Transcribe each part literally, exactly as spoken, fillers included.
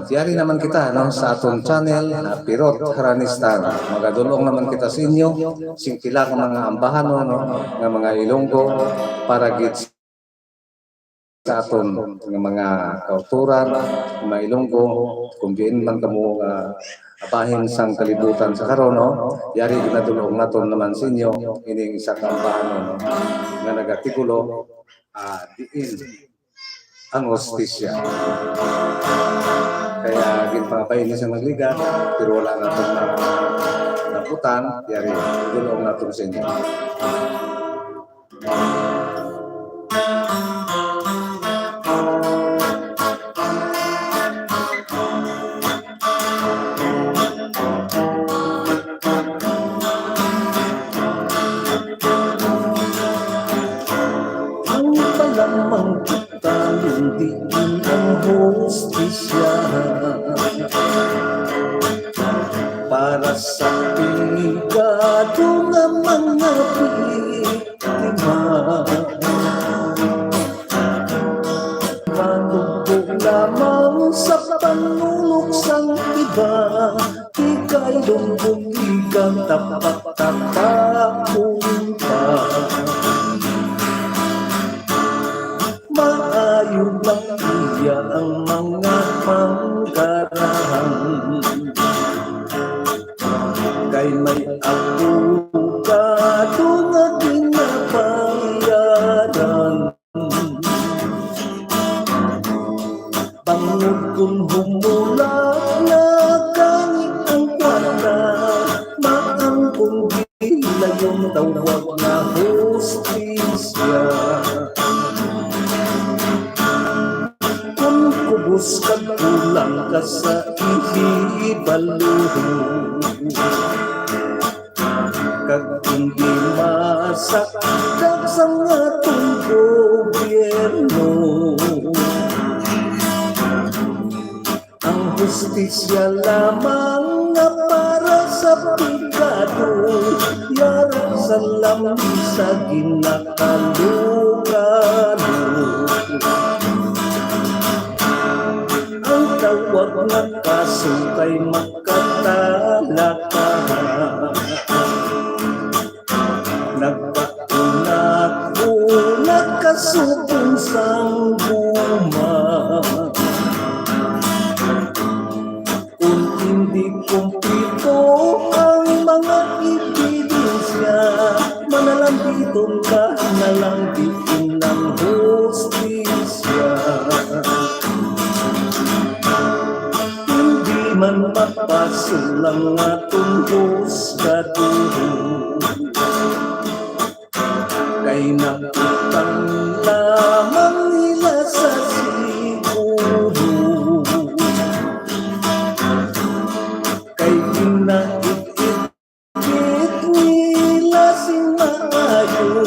Yari naman kita, no, sa aton channel, na Pirot Haranistan. Magadulong naman kita sa inyo, sing pila ka mga ambahanon, no, nga mga Ilonggo, para gid sa aton nga mga kauturan, mga Ilonggo, kung diin man kamo, ah, bahin sang kalibutan sa karon, no? Yari ginadulong naton naman sa inyo, ining isa ka ambahanon, no, nga nagatigulo, ah, diin ang hustisya. Kaya ginpangabay ni sa magligat, pero wala na itong nabutan, yari, dulong naton sa inyo. Ang palamang tayo diin ang hustisya. Para sa pigado nga mga biktima, manubo lamang sa panulok sang iba, di kay dumbog ika tapak-tapakon pa. Maayo bang iya ang mga pangkarahang? Kay may abogado nga ginabayaran. Bangod kun humula na gani ang kwarta, maangkon gilayon tawag nga hustisya. Kun kubos kag kulang ka sa ihibalo, kag hindi masakdag sang aton gobyerno. Ang hustisya lamang nga para sa pigado, yara sa lamisa ginakalugalugan. Ang tawag nga kaso kay makatalakahan. Nagpaunat-unat kasubong sang guma. Kung hindi kumpleto ang mga ebidensya, manalambiton ka na lang diin ang hustisya. Hindi man mapasul ang aton husgaduhon, kay nautang lamang nila sa siguro. Kay ginait-it nila sing maayo,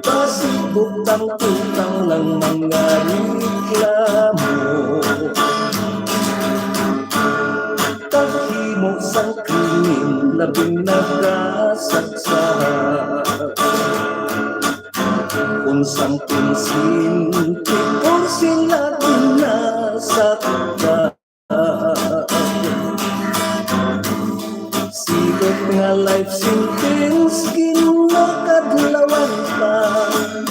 basi tutang-tutang lang mga reklamo. Kag himo sang krimen labing nakasaksak. Kung sang prinsipyo sila ginasaktan, sigot nga life sentence ginakadlawan pa,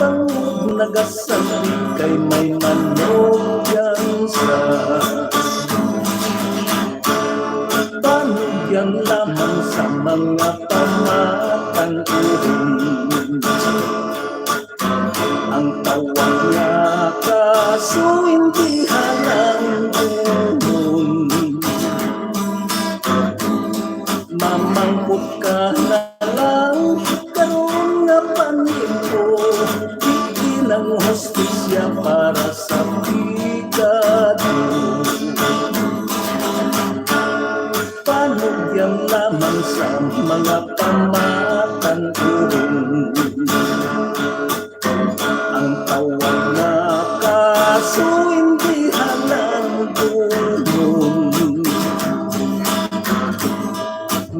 bangod nagasabi kay may manugyansa. Panugyan lamang sa mga pamatan-on. Ang tawag nga kaso hindi halanggunon. Mamangkot ka na lang karon nga panimpo, diin ang hustisya para sa pigado. Panugyan lamang sa mga pamatan-on. Ang tawag nga kaso hindi halanggunon.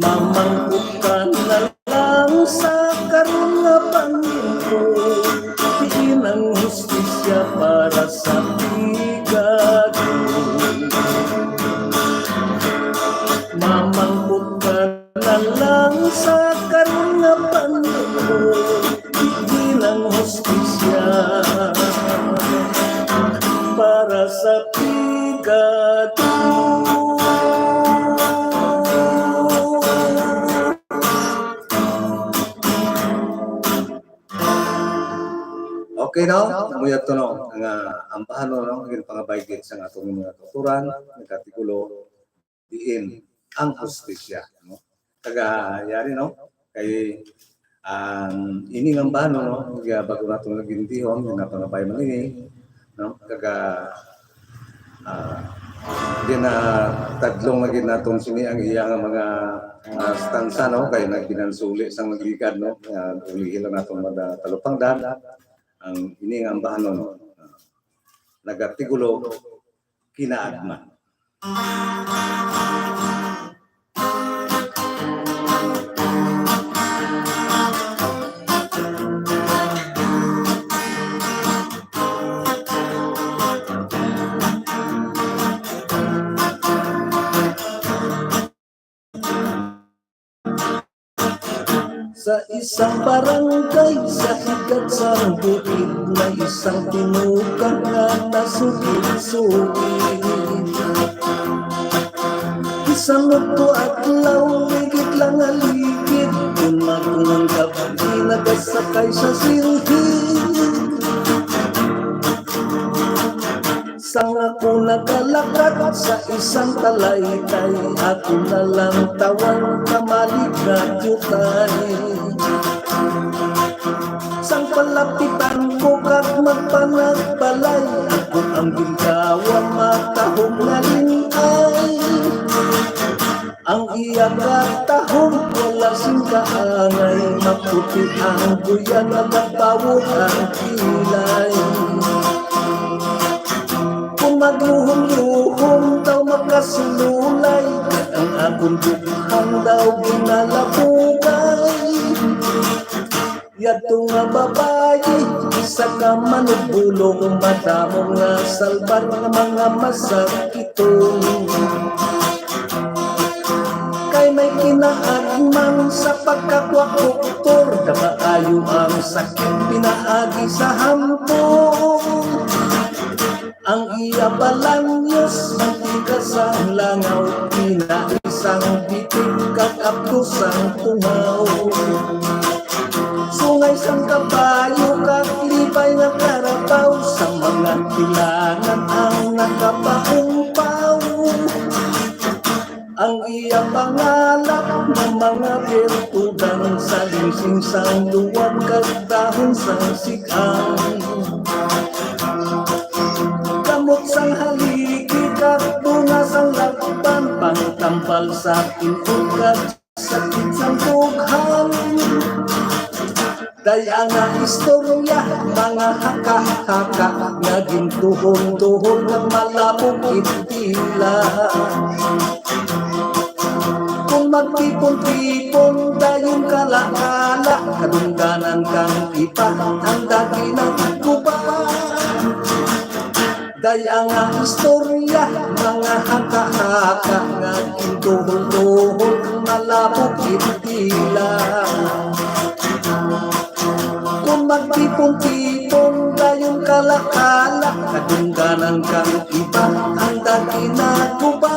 Mamangkot ka na lang sa karon nga panimpo, diin ang hustisya para sa pigado. Okay, no? Amo yadto, no? Nga ambahanon, no? Ginpangabay gid sang atong mga kautoran, nagkatigulo, diin ang hustisya, no? Kag yari, no? Kay, um, ini nga ambahanon, no? Kaya bago nato nga gintihon, nga napangabay man ini, no? Kag, ah, ginatadlong na gid naton sini ang iya nga mga, ah, stansa, no? Kay nagbinansuli sang nagligad, no? Nga ulihi lang naton mga talupangdan. Ang ini nga ambahanon, ah, nagatigulo, kinaadman. Sa isang barangay, sa higat sang bukid, may isang tinukan nga nasugid-sugid. Isang udto adlaw, ligid lang nga ligid, kun magungon gab-i, nagasakay sa silhig. Sang ako nagalakat sa isang talaytay, ako nalantawan ka maligat yutay. Sang palapitan ko kag magpanagbalay, ako ang ginkawa matahom nga lin-ay. Ang iya katahom wala sing kaangay, maputi ang buya, nagabawod ang kilay. Kung magluhom-luhom daw makasululay, ang akon dughang daw ginalabugay. Yadto nga babayi, isa ka manugbolong, madamo nga salbar nga mga masakiton. Kay may kinaadman sa pagkakwakuktor, na maayo ang sakit pinaagi sa hampon. Ang iya balanyos, mantika sang langaw, pinaisang bitik kag apto sang tungaw. Sungay sang kabayo kag lipay nga karabaw, sa mga tilangan ang nakapaumpaw. Ang iya pangalap nga mga birtudan, salingsing sang luwag kag dahon sang sigang. Gamot sang haligi kag bunga sang lakban, pangtambal sa kinot kag sakit sang dughan. Daya nga istorya, mga haka-haka, nga gintuhon-tuhon nga malabog itila. Kung magtipon-tipon dayon kala-kala, kadungganan kang iba ang dagi nagguba. Daya nga istorya, mga haka-haka, nga gintuhon-tuhon, malabog itila. Kung magtipon-tipon dayon kala-kala, kadungganan kang iba ang dagi naguba.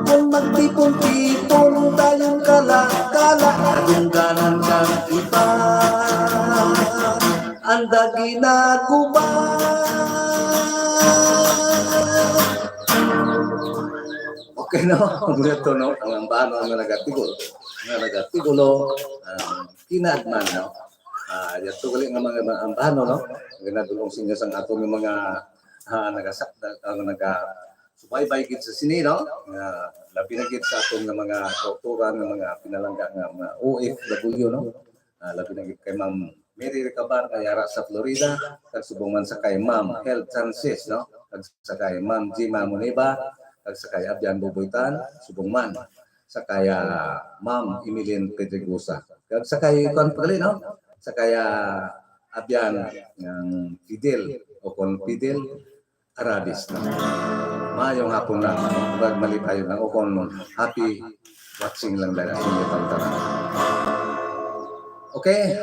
Kung magtipon-tipon dayon kala-kala, kadungganan kang iba ang dagi naguba. Okay, no? Amo to, no? Ang ambahanon nga nagatigulo, nga nagatigulo, ah, kinaadman, no? Ah, yadto gali nga mga, mga ambahanon, no? Ginadulong sa inyo sang aton nga mga, ah, nagasakda, ang nagasubaybay gid sa sini, no? Nga labi na gid sa aton nga mga kautoran, nga mga pinalangga, nga mga O F W, no? Ah, labi na gid kay Ma'am Mary Recabar nga yara sa Florida, kag subong man sa kay Ma'am Hel Francis, no? Kag sa kay Ma'am Jima Muniba, kag sa kay Abyan Buboy Tan, subong man sa kay, ah, Ma'am Emeline Pedregosa. Kag sa kay, kuwan pa gali, no? Sa kay, ah, Abyan, ang Fidel, o kon Fidel, Arabis na. Maayong hapon na. Murag malipayon lang. O kung happy watching lang dala sa inyo tanan. Okay.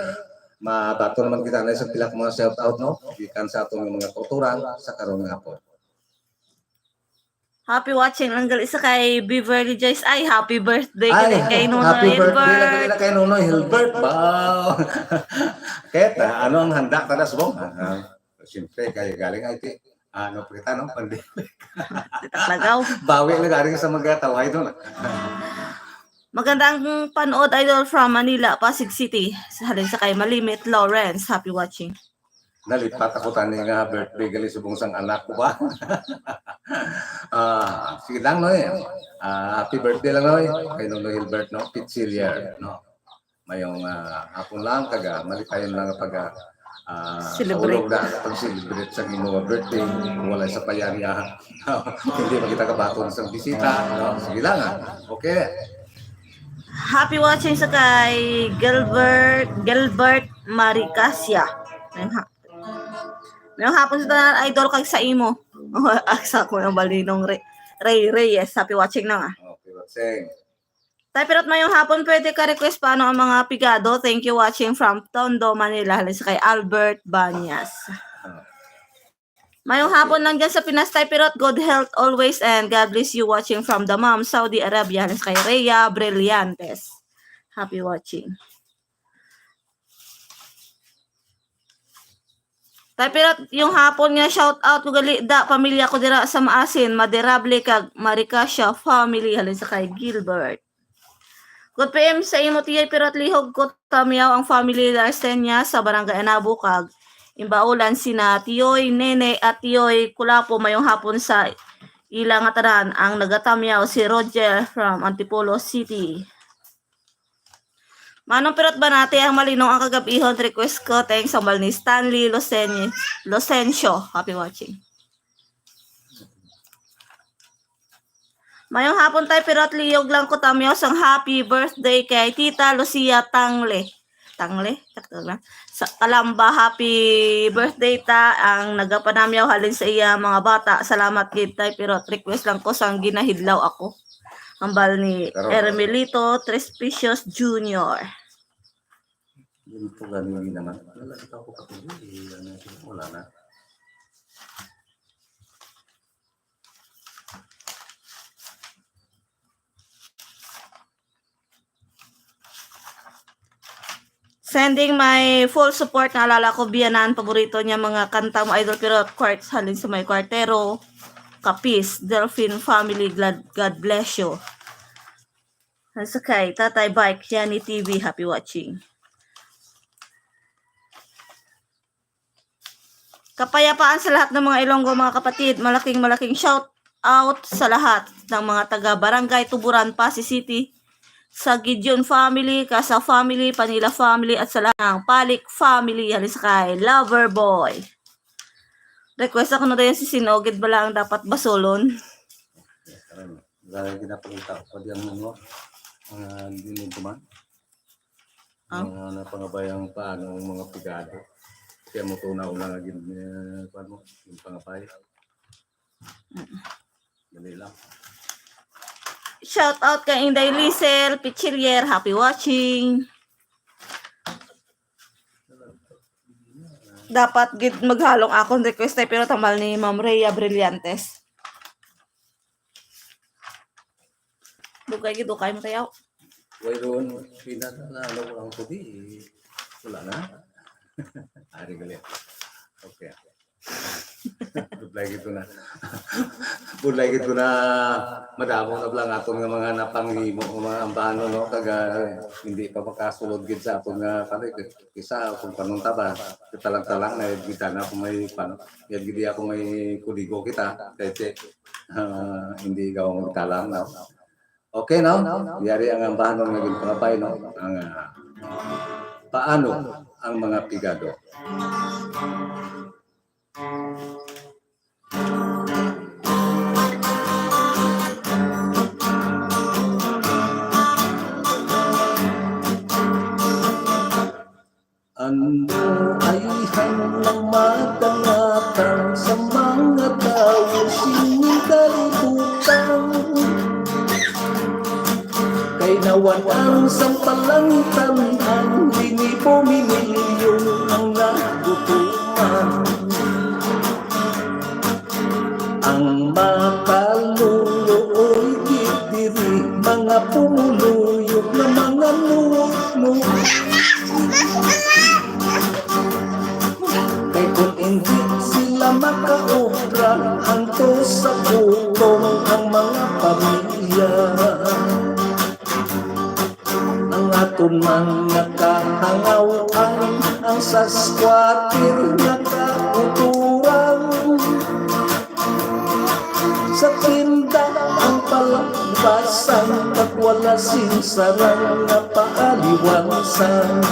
Mabaton naman kita na sa pila ka mga shout out, no? Gikan sa atong mga kautoran sa karon nga hapon. Happy watching lang gali sa kay Beverly Joyce. Ay, happy birthday gali kay Nonoy Hilbert. Happy birthday lang gali kay Nonoy Hilbert. Wow. Kahit na, ano ang handa kada subong? Ah, ah, siyempre, kaya galing ay ti, ano pa kita, no? Pandemic. Taklagaw. Bawi lang galing sa mga tawhay doon. Magandang panood, idol, from Manila, Pasig City. Sa halin sa kay Malimit Lawrence. Happy watching. Nalipat ako tani nga birthday gali subong sang anak ko ba? Ah, sige lang, Noy. Ah, happy birthday lang, Noy. Kay Nonoy Hilbert, no? Pichillier, no? Mayong, ah, hapon lang, kag, ah, malitayon lang pag, ah, ah, Celebrate. Kaulog na pag-celebrate sa imo nga birthday. Kung wala sa payariya, hindi makita ka baton sa bisita, no? Sige lang, ah. Okay. Happy watching sa kay Gilbert, Gilbert Maricasia. Mayong ha-, mayong hapon sa tanan, idol, kag sa imo. Aksa ko ng balinong Re-, Ray Reyes. Happy watching na nga. Okay, watching. Tay Pirot, mayong hapon, pwede ka request paano ang mga pigado? Thank you, watching from Tondo, Manila. Halin sa kay Albert Banyas. Ah. Mayong hapon lang dyan sa Pinas, Tay Pirot. Good health always and God bless you, watching from Dammam, Saudi Arabia. Halin sa kay Rhea Brillantes. Happy watching. Tay Pirot, yung hapon nga shout out ko gali da, pamilya ko dira sa Maasin, Maderable kag Maricasia family, halin sa kay Gilbert. Good P M sa imo, Tiyoy Pirot, lihog ko tamyaw ang family Larsenia sa Barangay Anabo kag imbaulan sina Tiyoy Nene at Tiyoy Kulapo. Mayong hapon sa ila nga tanan ang nagatamyaw, si Roger from Antipolo City. Manong Pirot, banati ang malinong ang kagabihon. Request ko, thanks, sa mal ni Stanley Losen-, Losencio. Happy watching. Mayong hapon, Tay Pirot, lihog lang ko tamyaw sang happy birthday kay Tita Lucia Tangle. Tangle? Sakto lang. Sa Calamba, happy birthday ta ang nagapanamyaw halin sa iya mga bata. Salamat gid, Tay Pirot. Request lang ko sang Ginahidlaw Ako. Hambal ni Pero Hermelito Trespicios Junior. Yun po, ganun din naman. Wala, ikaw ko patuloy, eh, ano, wala na. Sending my full support. Naalala ko, biyanan, paborito niya mga kanta mo, idol, pero quartz, halin sa may kwartero. Kapis, Delphine family, glad, God bless you. Nasa kay Tatay Bike, Yanni T V, happy watching. Kapayapaan sa lahat ng mga Ilonggo, mga kapatid. Malaking, malaking shout out sa lahat ng mga taga Barangay Tuburan, Passi City, sa Gideon family, Casa family, Panila family, at sa lahat ng Palik family. Halin sa kay Lover Boy. Request ako na dayon si Sinogid, bala ang dapat basolon. Lagi ginapakita ko pa diyan, ano, mga dinuduman. Ah? Mga napangabayang paano ang mga pigado. Kaya mo to na una nga gin-, eh, kuwan mo, yung pangabay. Mm. Dali lang. Shout out kay Inday Lisel Pichilier. Happy watching. Dapat gid maghalong akong request ay pero tambal ni Ma'am Rhea Brillantes. Dugay gid, dugay mo tayaw. Wayroon, pinaka na ano ko lang ko di, wala na. Ari gali. Okay. Budlay gid ko na. Budlay gid ko na madamo na lang aton nga mga napanghimo, nga mga ambano, no? Kag, ah, hindi pa makasulod gid sa aton nga pare, kisa kung panunta ba, talang-talang na gid na kung may, pan-, yan gid ako may kuligo kita, kay, ah, hindi ikaw ang talang, no? Okay, no? Yari ang ambahanon nga ginpangabay, no? Ang, ah, paano ang mga pigado? Ano ay hanlang matangatang sa mga tawo sining kalibutan? Kay nawanan sang palangitan ang linibo minilyon ang nagutuman. Ang Makaluluoy gid diri, mga pumuluyo nga mga nuno. Kay kung hindi sila makaobra, antos sa gutom ang mga pamilya. Ang aton man nga kahangawan, ang sa squatter nga kauturan. Sa tinda ang palabasan, pag wala sing sarang nga paaliwansan.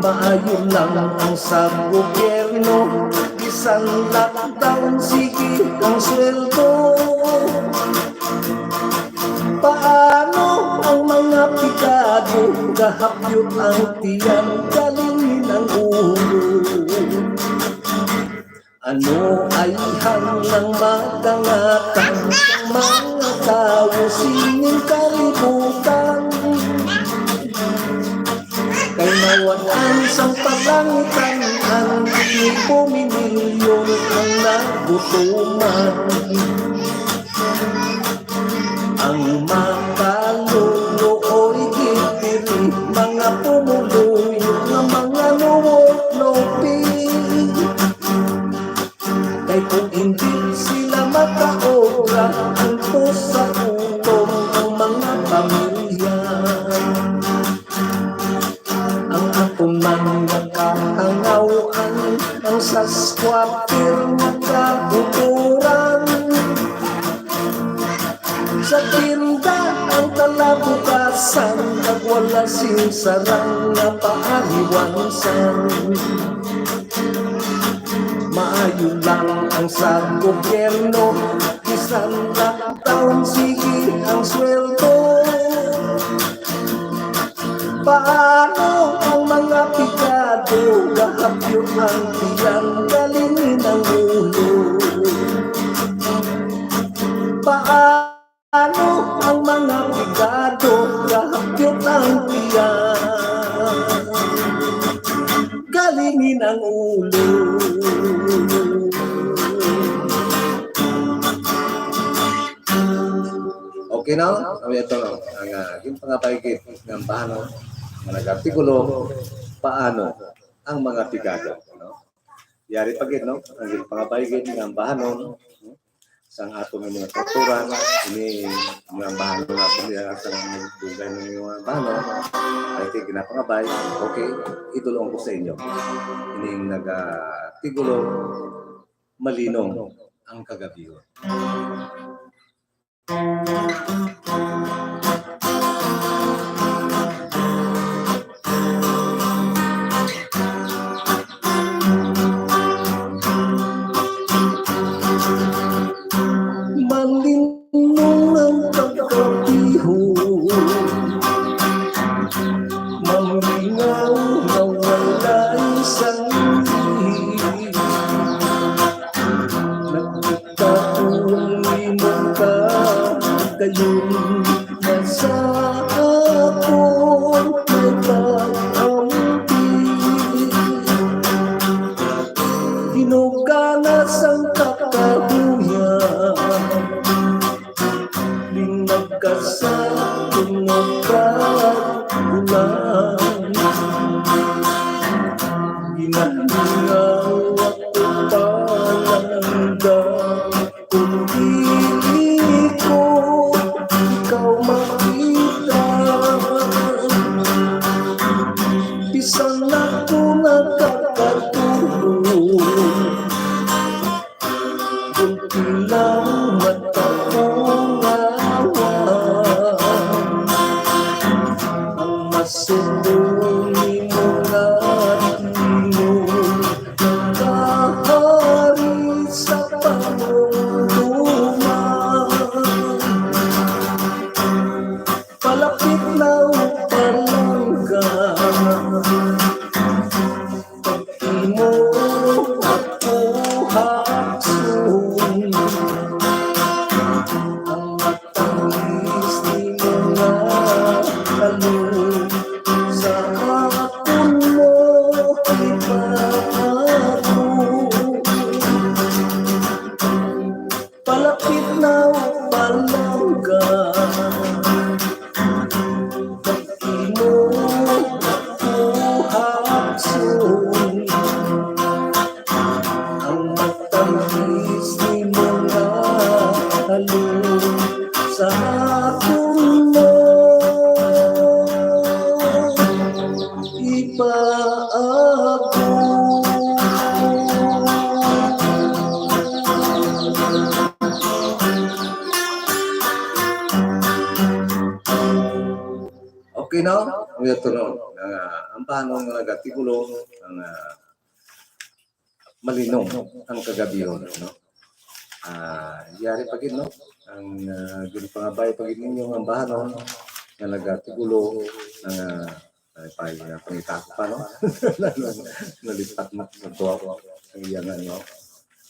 Maayo lang ang sa gobyerno, bisan lockdown, sige ang sweldo. Paano ang mga pigado? Gahapyot ang tiyan, galingin ang ulo. Ano ay hanang madangatang sa mga tawo sining kalibutan? Kay nawad-an sang palangitan, ang libo minilyon ang nagutuman. Ang makaluluoy gid diri, mga pumuluyo nga mga nuwot-nupi. Kay kung hindi sila makaobra, antos sa gutom ang mga pamilya. Ang aton man nga kahangawan, ang sa squatter nga kauturan. Sa tinda ang kalabukasan, kag wala sing sarang nga paaliwansan. Maayo lang ang sa gobyerno, bisan lockdown, sige ang sweldo. Paano ang mga pigado? Gahapyot ang tiyan, galingin ang ulo. Paano ang mga pigado? Gahapyot ang tiyan, galingin ang ulo. Okay, no? Kami ito, no? Ang, ah, yung pangabaygit ng bahano, nga nag-artikulo, paano ang mga pigado, no? Yari pa gid, no? Ang yung pangabaygit ng bahanon, no? Sang ato nga mga kultura, ini mga bahanon natin, ya, sa mga dugay ng mga bahanon, ay, kay ginapangabay, okay, itulong ko sa inyo. Ining nag-artikulo, Malinong ang Kagabihon. Malinong ang kagabihon, mamingaw nga walay sangi. Nagkataon nimo ka kayon na sa akon nag-ambi. Hinugana sang kakahuyan, linag ka sa tungod kag ulan. Ginalingaw ako palangga, kung dili ko ikaw makita. Bisan ako nakakatulog, kung tila mata ko nga awan, ang masubo nimo nga tingog, kahari sa panumduman. Palapit na o palangga, pag-imo ako hakson. Palapit na palangga, imo kuhapson ang matamis ni mga halo sa akon mo ipaagom. Okay, no? Ang ito, no? Ang, ah, ang paano nga nagatibulo, ang, ah, malinom ang kagabihon, no? Ah, yari pa gid, no? Ang, ah, ginpangabay pa gid ninyo ang bahanon nga nagatibulo, nga, ah, ay, pa, ah, pangita ko pa, no? Nalipat na sa tuwa ko. Ang iyang, ano,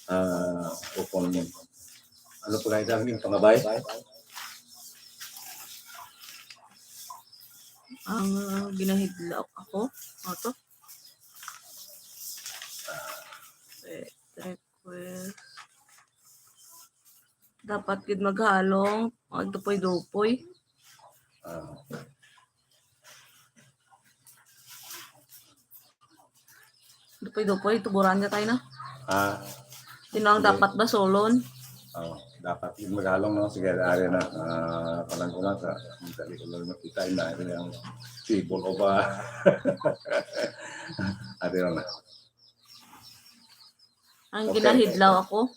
ah, o kung ano pa gani ang pangabay? Ang ginahidlaw ako, ano to? Eh, request. Dapat gid maghalong, magdupoy-dupoy. Ah. Dupoy-dupoy, tuburan ka tayo na. Ah. Sino ang Sige. Dapat basulon? Oh, dapat yung maghalong, no? Sige, ari na. Ah, palang ko lang sa, dali ko lang makita, ina, ari ang table o ba? Ari na. Ang Okay. Ginahidlaw ako.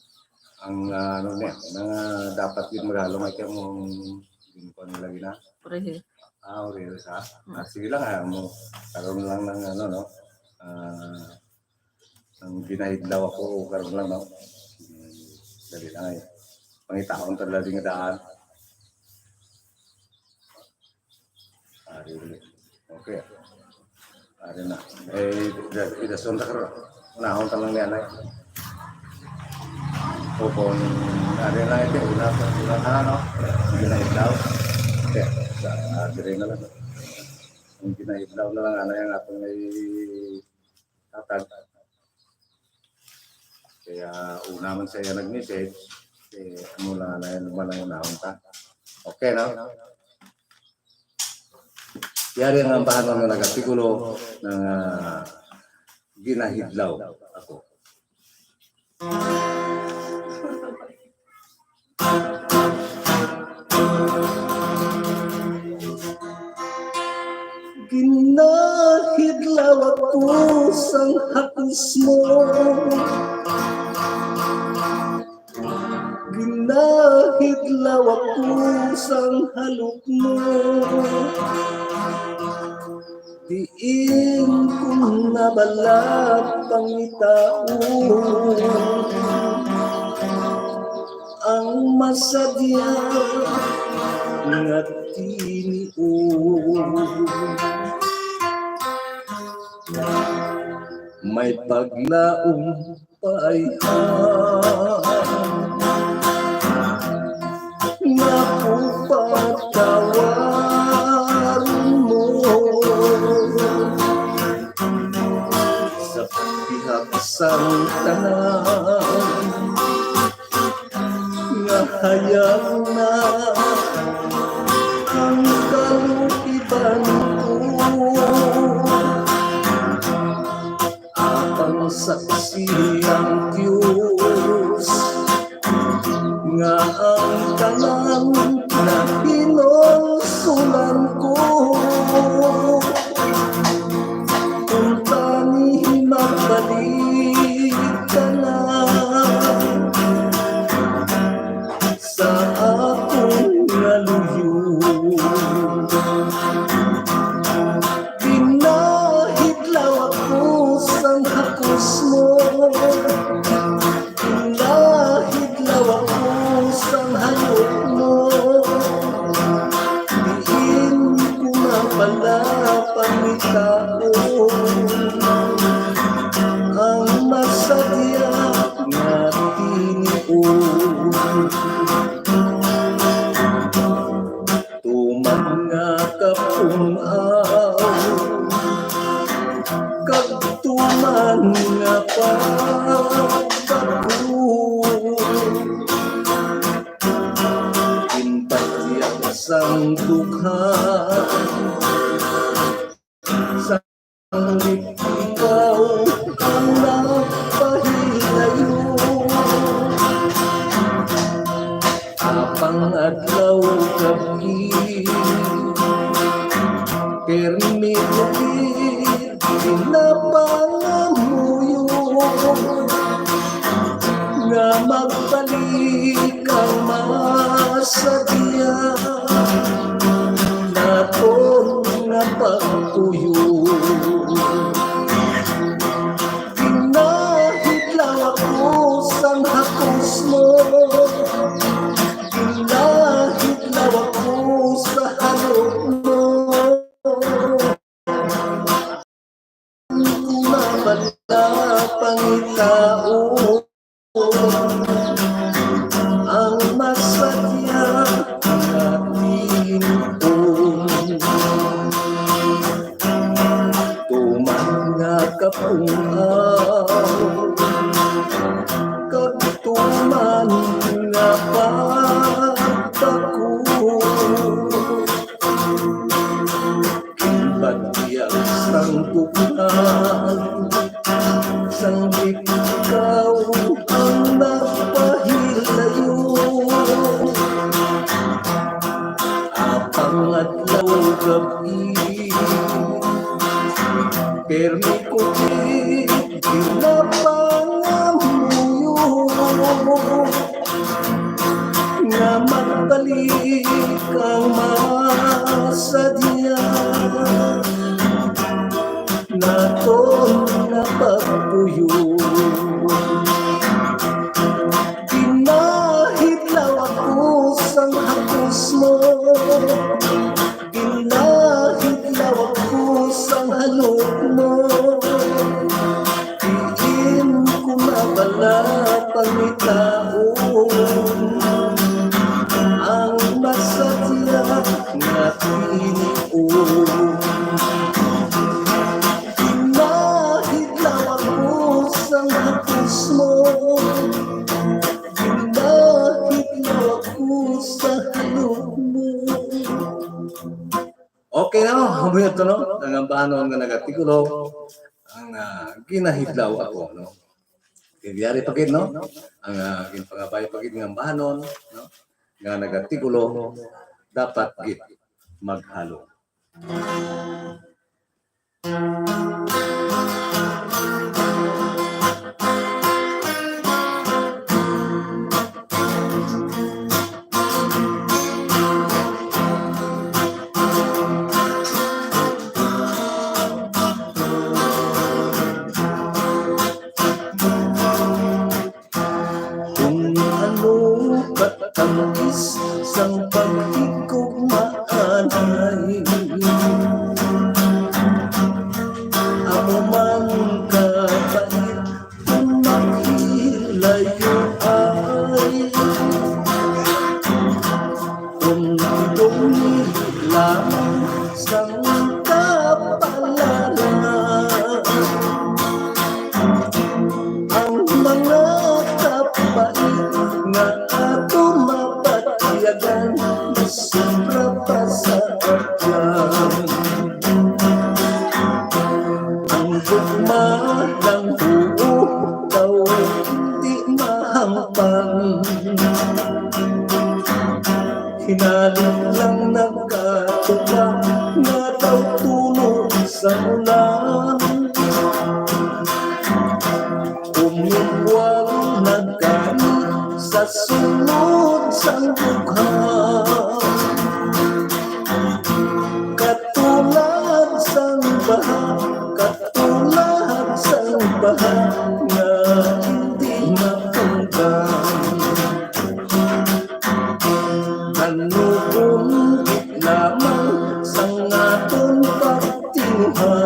Ang, ah, ano niya, na dapat yun maghalong ay kaya mong ginkuan nila gina. Prehe. Ah, okay, sa? Mm. Ah, sige lang, ah, mo, karon lang ng ano, no? Ah, ang ginahidlaw ako, karon lang, no? Hmm, dali lang ay. Pangitaon talaga nga daan. Ari ulit. Okay. Ari na. Eh, ida-, idason ta karon. Unahon ta lang niya na. O kung ari na ito, una, una ka, no? Hindi na ikaw. Okay. Sa, ah, dire na lang. Ang ginahidlaw na lang, ano yung atong may tatag. Kaya una man siya nag-message, eh, ano lang na yun, man ang unahon ta. Okay, no? Yari ang ambahan nga nagatigulo nga ginahidlaw ako. Ginahidlaw ako sang hakos mo. Ginahidlaw ako sang halok mo. Diin ko nabalag pangitaon ang masadya nga tinion. May paglaom pa ay nga pagpatawaron mo sa pihak sang tanan nga hayag na ang kaluiban ko. Ang saksi ang Dios nga ang tanan na pinulsulan ko. Kung tani magbalik ka na sa akon nga luyo. Pinahidlaw ako sang hakos mo. Pinahidlaw ako sang hayop mo. sang dughan. Sanglit ikaw ang nagpahilayo. Apang adlaw gab-i, permi ko gid ginapangamuyo nga magbalik ang masadya naton nga pagpuyo. Ginahidlaw ako sang hakos mo, ginahidlaw ako sa halok mo. Kung mabala pangitaon ang masadya nga tinuon. Tuman nga kapung-aw, kag tuman nga pagbago. Batyag sang bukal, sang ikaw ang nagpahilayo. Apang adlaw gab-i, permi ko gid ginapangamuyo nga magbalik ang masadya naton nga pagpuyo. Ginahidlaw ako sang hakos mo, ginahidlaw ako sang halok mo. Diin ko mabala pangitaon ang masadya nga tinuon. Ginahidlaw ako sang hakos mo, ginahidlaw ako sa halok mo. Okay na, no? Ang buhay to, no? Ang ambahanon nga nagatigulo, ang, ah, ginahidlaw ako, no? Kay yari pa gid, no? Ang, ah, ginpangabay pa gid nga ambahanon, no? Nga nagatigulo, dapat gid maghalo. Kung ano katam-is sang paghigugmaanay, amo man kapait kung maghilayoay. Kung idong lamang sang kapalaran, ang mga kapait nga aton mabatyagan, sobra pa sa abyan. Ang gugma lang buo daw di mahangpan. Hinalit lang nagkatupa nga daw tulo sa ulan. Umikwal na gani sa sulod sang dughan. Katulad sang baha, katulad sang baha nga hindi mapunggan. Hanupon gid lamang sang aton pagtinguha.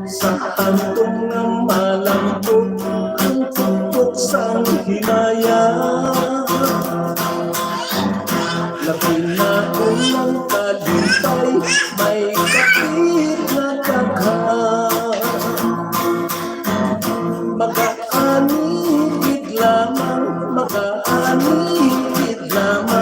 Sa hantom nga malambot ang tuktok sang himaya, labi na kon ang kalipay may kapit nga daghan. Makaani gid lamang, makaani gid lamang.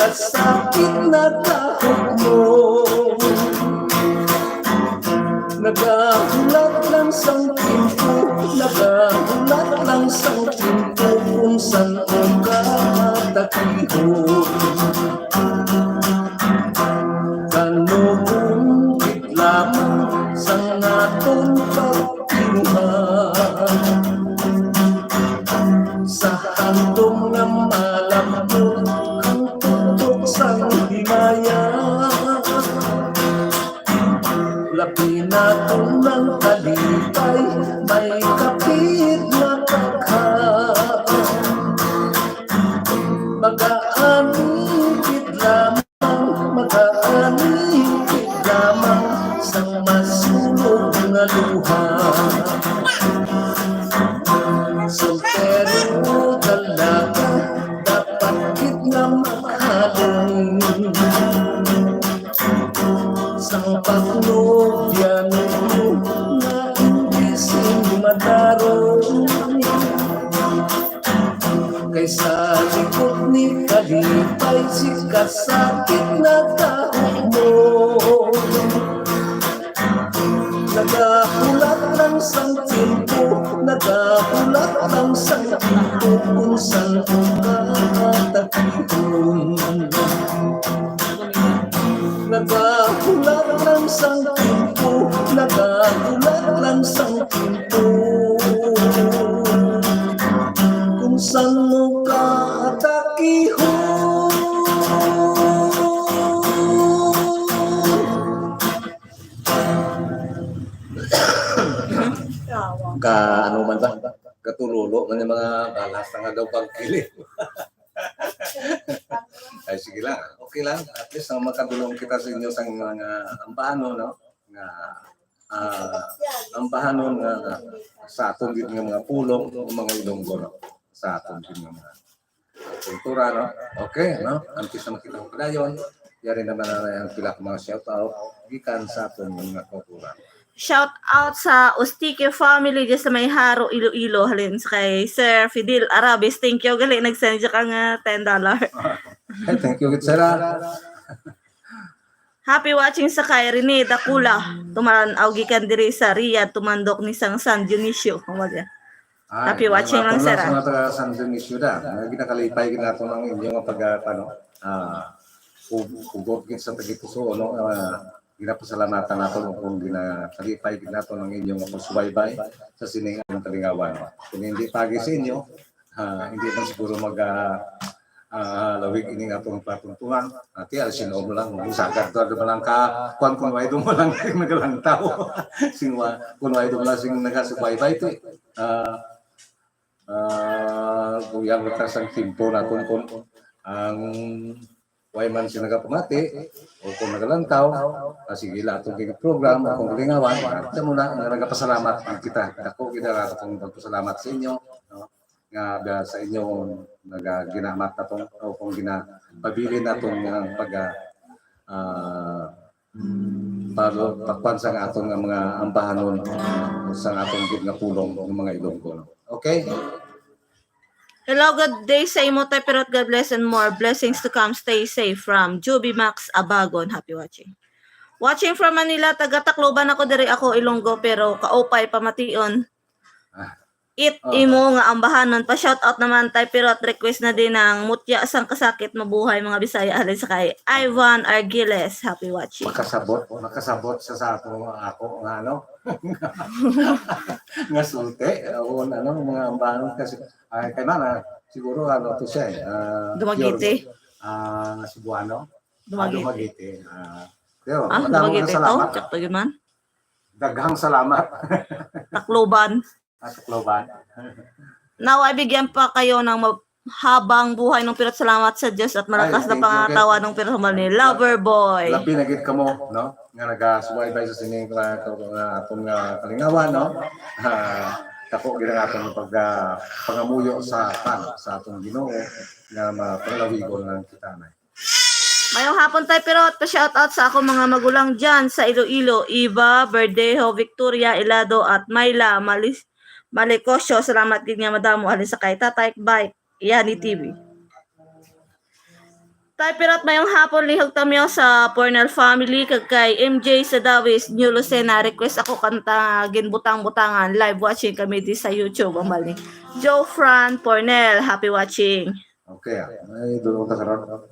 Sakit na kahok mo. Nagahulat lang sang timpo, nagahulat lang sang timpo, kung san-o ka takihon. Kanugon gid lamang sang aton pagtinuhan. Sa handom nga malambot ang tutok sang himaya. Labi naton ang kalipay, may kapit nga daghan. Magaani gid lamang, magaani gid lamang sang masulog nga luha. Soltero talaga, dapat gid nga maghalong. Sang pagnobyano nga hindi sing matarong. Kay sa likod ni kalipay, si kasakit na kahok mo. Nagahulat lang sang timpo, nagahulat lang sang timpo, kung san-o ka takihon. Nagahulat lang sang timpo, nagahulat lang sang timpo, kung san-o ka takihon. Ka, ano man ba? Katulolo man yung mga balas na nga daw pagkilig. Ay, sige lang. Okay lang. At least, ang makadulong kita sa inyo sa mga ambahanon, no? Nga, ah, ambahanon nga sa atong gid nga mga pulong, mga Ilonggo, no? Sa atong gid nga mga kultura, no? Okay, no? Antes na makita ko padayon, yari naman na ang pila ka mga shout out gikan sa atong mga kultura. Shout out sa Ustique family dyan sa may Jaro, Iloilo, halin sa kay Sir Fidel Arabes. Thank you gali, nag-send siya ka nga ten dollar. Ay, thank you gid, sir, ah. Happy watching sa kay Rene Dakula. Tumaran-aw gikan diri sa Riyadh, tumandok ni sang San Dionisio. Ang wala. Ay, happy watching lang, sir, ah. Sa mga taga San Dionisio da, nga ginakalipay gid nato ang inyo nga pag, ah, ano, ah, ug-, ugot gid sa tagipuso, no? Ah, ginapasalamatan nato kung ginakalipay gid nato ang inyo nga pagsubaybay sa sining among kalingawan. Kung hindi pagi sa inyo, ah, hindi man siguro mag, ah, ah, lawig ining atong patuntuhan. Ati, ah, sino mo lang, sagad to, ano mo lang ka, kuwan, kung way mo lang sing nagalantaw. Sing wa-, kung way mo lang sing nagasubaybay to, eh. Ah, ah, kung yan mo sang timpo naton, kung ang way man sing nagapamati, o kung nagalantaw, ah, sige lang atong program, o kung kalingawan, ah, kita mo na, nga nagapasalamat kita. Dako gid ang atong pagpasalamat sa inyo, no? Nga, ah, sa inyo nagaginamat naton, o kung ginapabilin naton nga pag, ah, ah, para pakwan sa aton nga mga ambahanon, sa aton gid nga pulong ng mga Ilonggo, no? Okay? Hello, good day sa imo, Tay Pirot. God bless and more blessings to come. Stay safe. From Juby Max Abagon. Happy watching. Watching from Manila, taga Tacloban ako diri, ako Ilonggo, pero kaupay pamation. Ah. It Oh. imo nga ambahanon. Pa-shout out naman, Tay Pirot, request na din ang Mutya sang Kasakit, Mabuhay Mga Bisaya, halin sa kay Ivan Argiles. Happy watching. Makasabot, makasabot sa, sa ako, ako nga, ano, nga sulti. O, ano, mga ambahanon kasi, ay, kay mana, siguro, ano, to siya, eh, ah, Dumaguete. Pure, ah, Cebuano. Dumaguete. Ah, Dumaguete. Ah, pero, Ah, madamo Dumaguete nga to? Salamat, ah. Sakto yun man. Daghang salamat. Tacloban. Ah, Tacloban. Naway bigyan pa kayo ng ma-, habang buhay ng Pirot. Salamat sa Diyos at malakas Ay, na thank you, pangatawa thank you. Ng Pirot Humani. Lover boy. Labi na gid kamo, no? Nga nagasubaybay sa sining, ah, ka-, nga aton nga kalingawan, no? Ah, dako gid ang aton pag, ah, pangamuyo sa, sa aton Ginoo nga mapalawigon lang kita na. Mayong hapon, Tay Pirot. Pa-shoutout sa akong mga magulang dyan sa Iloilo, Eva Verdejo, Victoria Ilado, at Myla Malis-, Malicosio. Salamat gid nga madamo halin sa kay Tatay Bike, Yani T V. Tay Pirat, mayong hapon, lihog tamyaw sa Pornel family, kag kay M J Sadawis, New Lucena, request ako kanta Ginbutang-butangan, live watching kami di sa YouTube, ang bali. Joe Fran Pornel, happy watching. Okay, ah. Ay, doon ka karon.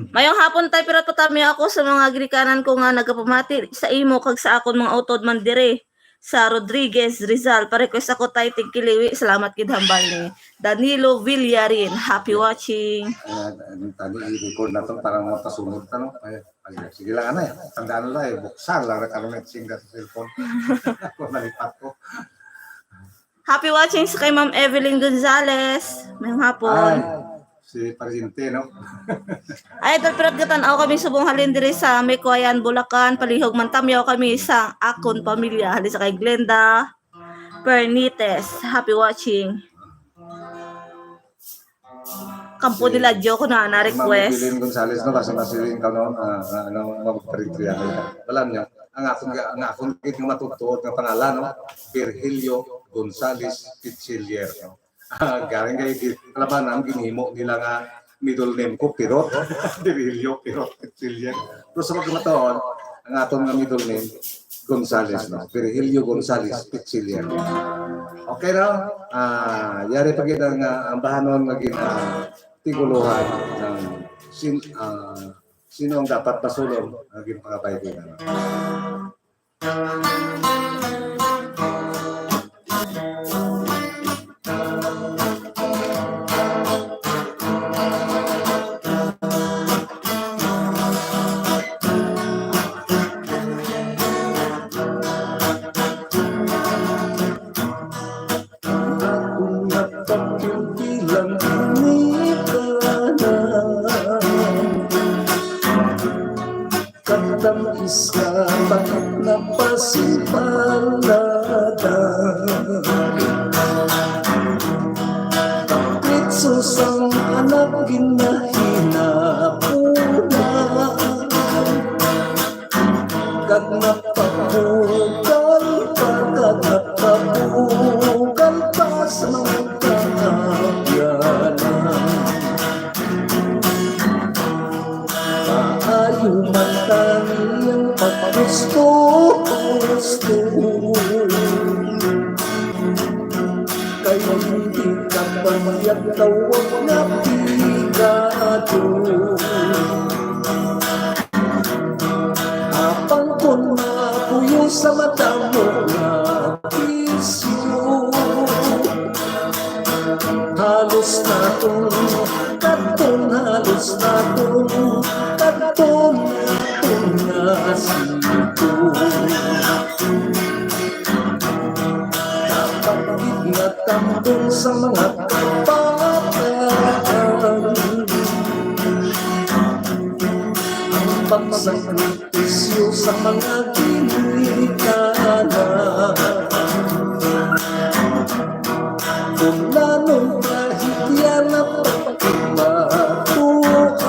Mayong hapon, Tay Pirat, patamyaw ako sa mga ginikanan ko nga nagapamati sa imo kag sa akon mga utod man dire sa Rodriguez, Rizal. Pa-request ako, Tay, tigkiliwi. Salamat gid, hambal ni Danilo Villarin. Happy watching. Ah, ang tani, i-record na to para mapasunod ta, no? Ay, ay, sige lang, ano eh. Tandaan lang eh, buksan lang na karon ang singa sa cellphone. Ako, nalipat ko. Happy watching sa kay Ma'am Evelyn Gonzalez. Mayong hapon. Ay, si Pariente, no? Ay, Idol Pirat, gatan-aw kami subong halin diri sa Mikuayan, Bulacan. Palihog man tamyaw kami sa akon pamilya. Halin sa kay Glenda Pernites. Happy watching. Kampo Si nila Joe ko na, na Ma'am request. Evelyn Gonzalez, no? Kasi masiling ka, no? Ah, ah, ano, magparitriya ka. Wala niya. Ang akong, ang akong gid nga matutuod nga pangalan, no? Virgilio Gonzalez Pichillier, no? Ah, galing kay gi-, kalabanan, ginhimo nila nga middle name ko, Pirot. Virgilio Pirot Pichillier. Pero sa pagkamatuod, ang aton nga middle name, Gonzalez, no? Virgilio Gonzalez Pichillier. Okay, no? Ah, yari pa gid ang, ah, ang bahanon nga gina-, tiguluhan ng sin-, ah, sino ang dapat basulon nga ginpangabay ko na. Ang akon nga pagpilpilan ni kanan. Katamis nga bakit napasimpalatan. Kapritso sang anak ginahinapunan. Kag napabugal pa, kag napabugal pa sa mga kaabyanan. Maayo man tani ang paggusto-gusto. Kay hindi ka panyag tawag nga pigado. Apang kon mapuyo sa madamo nga bisyo, halos naton kadton, halos naton kadton, naton nga sito. Dapat gid nga tambong sa mga kapatan ang pagsakripisyo sa mga ginikanan. Kung nanong kahit yan ang pagkibatuan,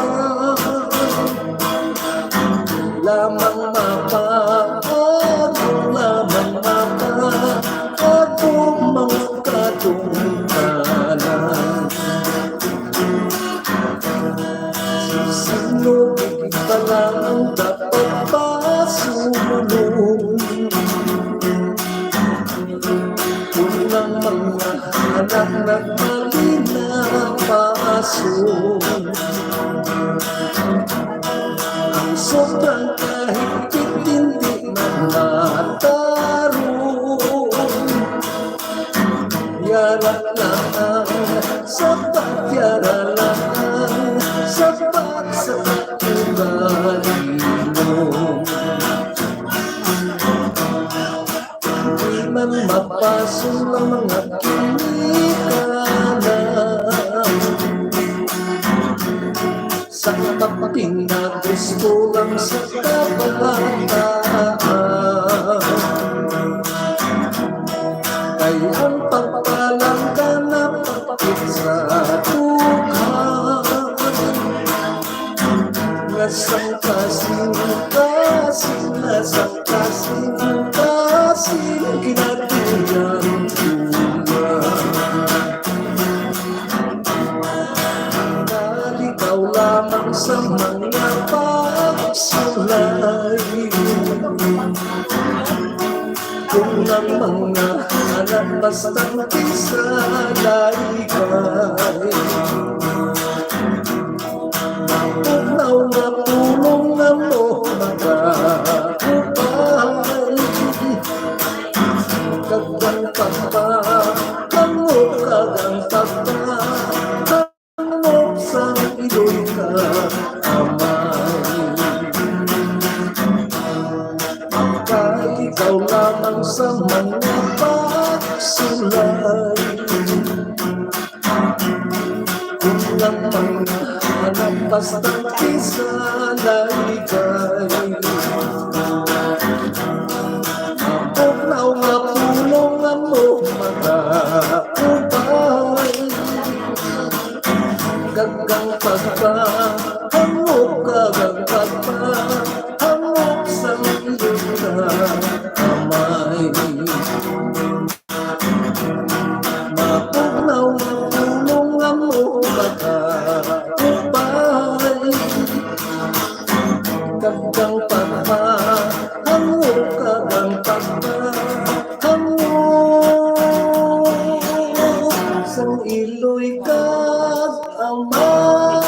lamang mapaagong, lamang mapaagong mga kadungkanan. Sino gid bala ang dapat pasulong? Kung ang mga anak nagmalinapason, ang sobrang kahigpit hindi na matarong. Yara lang ang sapat, yara lang ang sapat sa kaugalingon. Di man mapasol ang mga ginikanan. Sa kapapinagos ko lang sa kabataan. Kay ang pagpalangga na pagpit sa dughan. Nga sang kasing-kasing, nga sang kasing-kasing, ginatuyang tulang. Naligaw lamang nga pagsulay. Kung ang mga anak bastang kisalaykay, mapugnaw nga pulong nga mo magakupay. Kag ang pagpahangop, kag ang pagpahangop sang iloy ka, Amay. Kay ikaw lamang sa mga pagsulay. Kung ang mga anak bastang kisalaykay, mapugnaw nga pulong nga mo magakupay. Kag ang pagpahangop, kag ang pagpahangop sang iloy ka, Amay. Mapugnaw nga pulong nga mo magakupay. Kag ang pagpahangop, kag ang pagpahangop sang iloy kag Amay.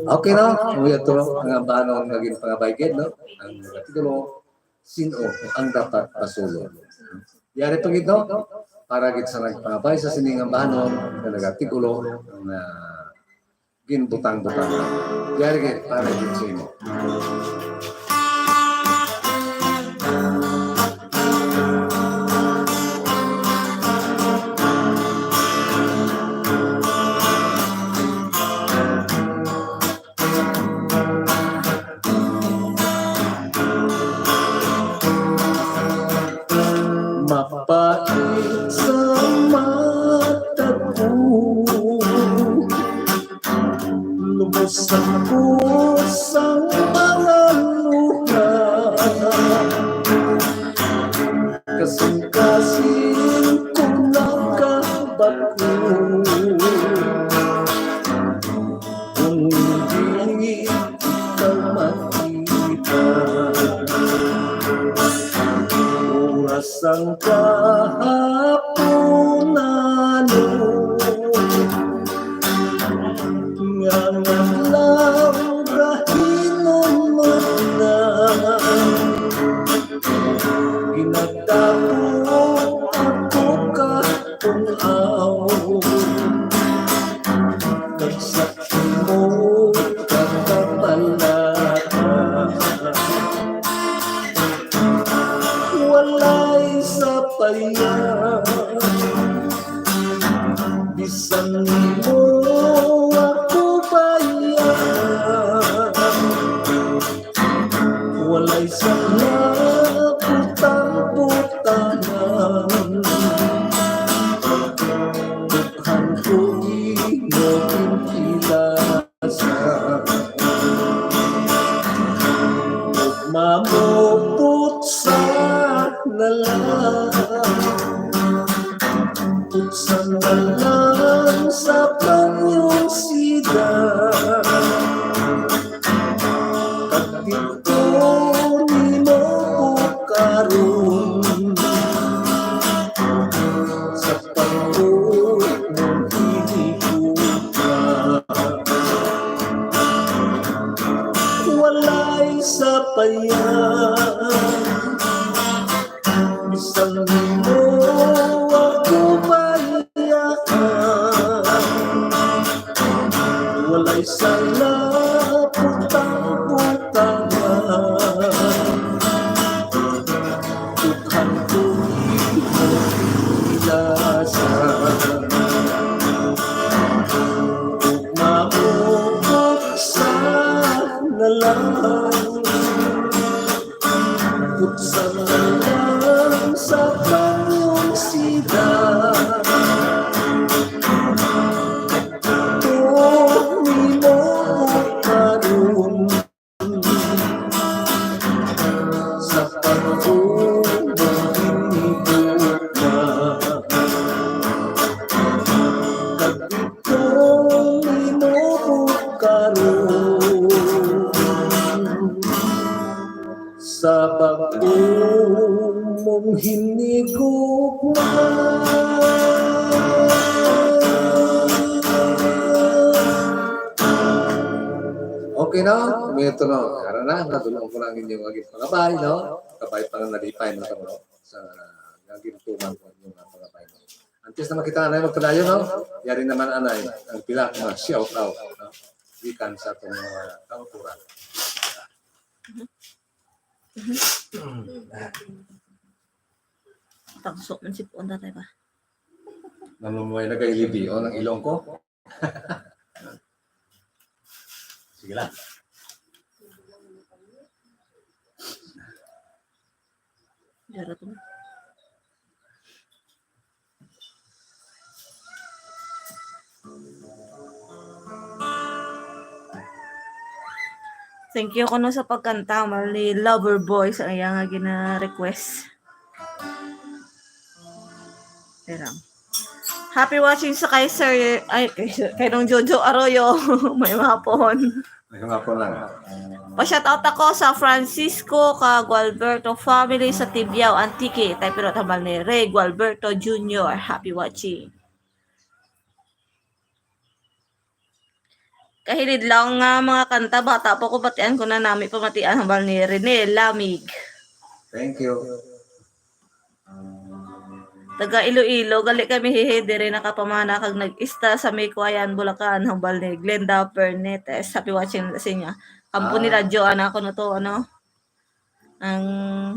Okay, no? Ang iya to, ang ambanon nga ginpangabay gid, no? Ang nagatulo, sin-o ang dapat basulon? Yari pa gid, no? Para gid sa nagpangabay sa sining ambanon nga nagatigulo nga ginbutang-butang. Yari gid para gid sa imo. Mapait sa mata ko, lubos ako sang mga luha. Kasing-kasing ko nagkabako. Kung hindi ikaw makita, oras sang kahapunan, nga naglaw gahinumot na. Ginatapo ako ka tun-aw, kag sa imo kakapalaka. Walay sapayan, bisan nimo ako baya. Walay sala butang-butangan. Dughan ko imo ginpilasa. Ugma mo putsa na lang. Putsa na lang sa banyong sida. Pagdito nimo ko karon sa pagbuot mong hinigugma. Walay sapayan, bisan nimo ako bayaan. Walay sala butang-butangan. Dughan ko imo pinasa. Ugma mo putsa na lang. Putsa na lang sa banyong sida. Tuo nimo Kung imo karon sa bag-o mong hinigugma. Okay na? May ito na. Ara na, nadulong ko na ang inyong aging pangabay, no? Kabay pa nga nalipay na ito, no? Sa aging tuman ko ang inyong pangabay, no? Antes na makita na yung magpadayon, no? Yari naman, anay, ang pila nga shout out, no? Gikan sa atong mga kauturan. Tangso man si Puon, tatay ba? Namumuhay na kay Libio ng ilong ko. Sige lang. Darating. Thank you kuno sa pagkanta, mal ni Lover Boy sa iya nga gina-request. Pero, happy watching sa kay Sir, ay, kay, Sir- kay Nong Jojo Arroyo. May mapon. May mapon lang. Pa-shout out ako sa Francisco ka Gualberto family sa Tibiao, Antique. Tay pero tambal ni Ray Gualberto Junior. Happy watching. Kahilid lang nga mga kanta, bata pa ko, batian ko na nami pamatian hambal ni Rene Lamig. Thank you. Taga Iloilo, gali kami hihi, diri nakapamana kag nag-ista sa Mikuayan, Bulacan, hambal ni Glenda Pernetes. Happy watching sa inyo. Ampo Ah. nila Joanna, kuno to, ano, ang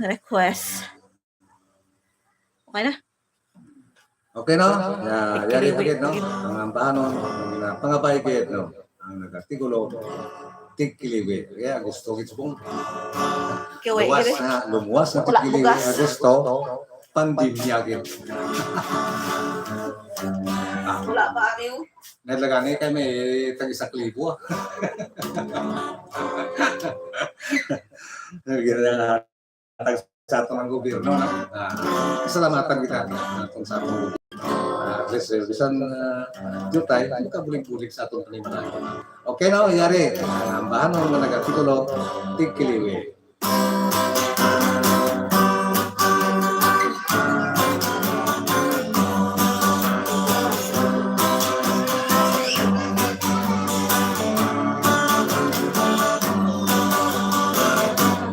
request. Okay na? Okay, no? Ya, yari Tigkiliwi. Agad, no? Ang ambahanon, ang pangabay gid, no? Ang nag-artikulo, tigkiliwi. Kaya gusto gid subong Kiwi, luwas kiwi. Na, lumuwas na Wala, tigkiliwi, bugas. Agosto, pandemya gid. Ah, Wala pa, Ariw. Nadlagani kay may tag-isa ka libo, ah. Nagkira na tag sa aton ang gobyerno, no? Ah, salamatan kita, ah, kung sa aton. Ah, at least, eh, bisan, ah, jutay, makabulig-bulig sa aton panimalay. Okay, no? Yari, ah, ang bahanon nga nag-artikulo, tigkiliwi.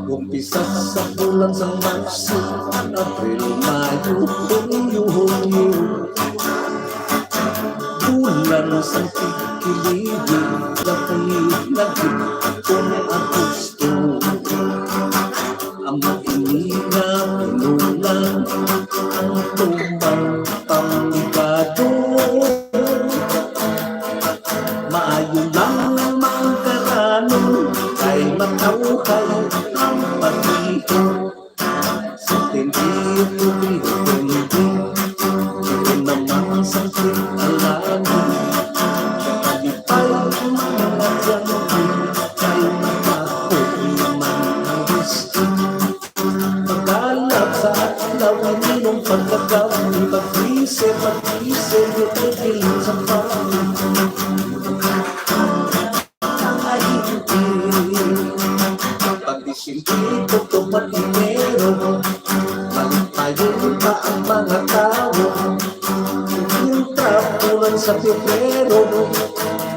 Umpisa sa bulan sang Marso, Abril, Mayo, Hunyo, Hulyo. Bulan sang tigkiliwi, lapit na gid ang Agosto. Amo ini nga pinulan ang tumang pamigado. Maayo lang ang mangkaranon kay matawhay ang pagihon. Sa tindi ko pinipindi, ito naman sa pinalagi. Kalipay ang mga tiyanggi, kay matapok naman ang gusto. Magalap sa adlaw, inom pagkagabi, mag-freezer, mag-freezer, yung pagkiling sa pangit. Ang ahitin, pag Disyembre, tutok pag Enero, malipayon pa ang mga tawo. Punta bulan sa Pebrero,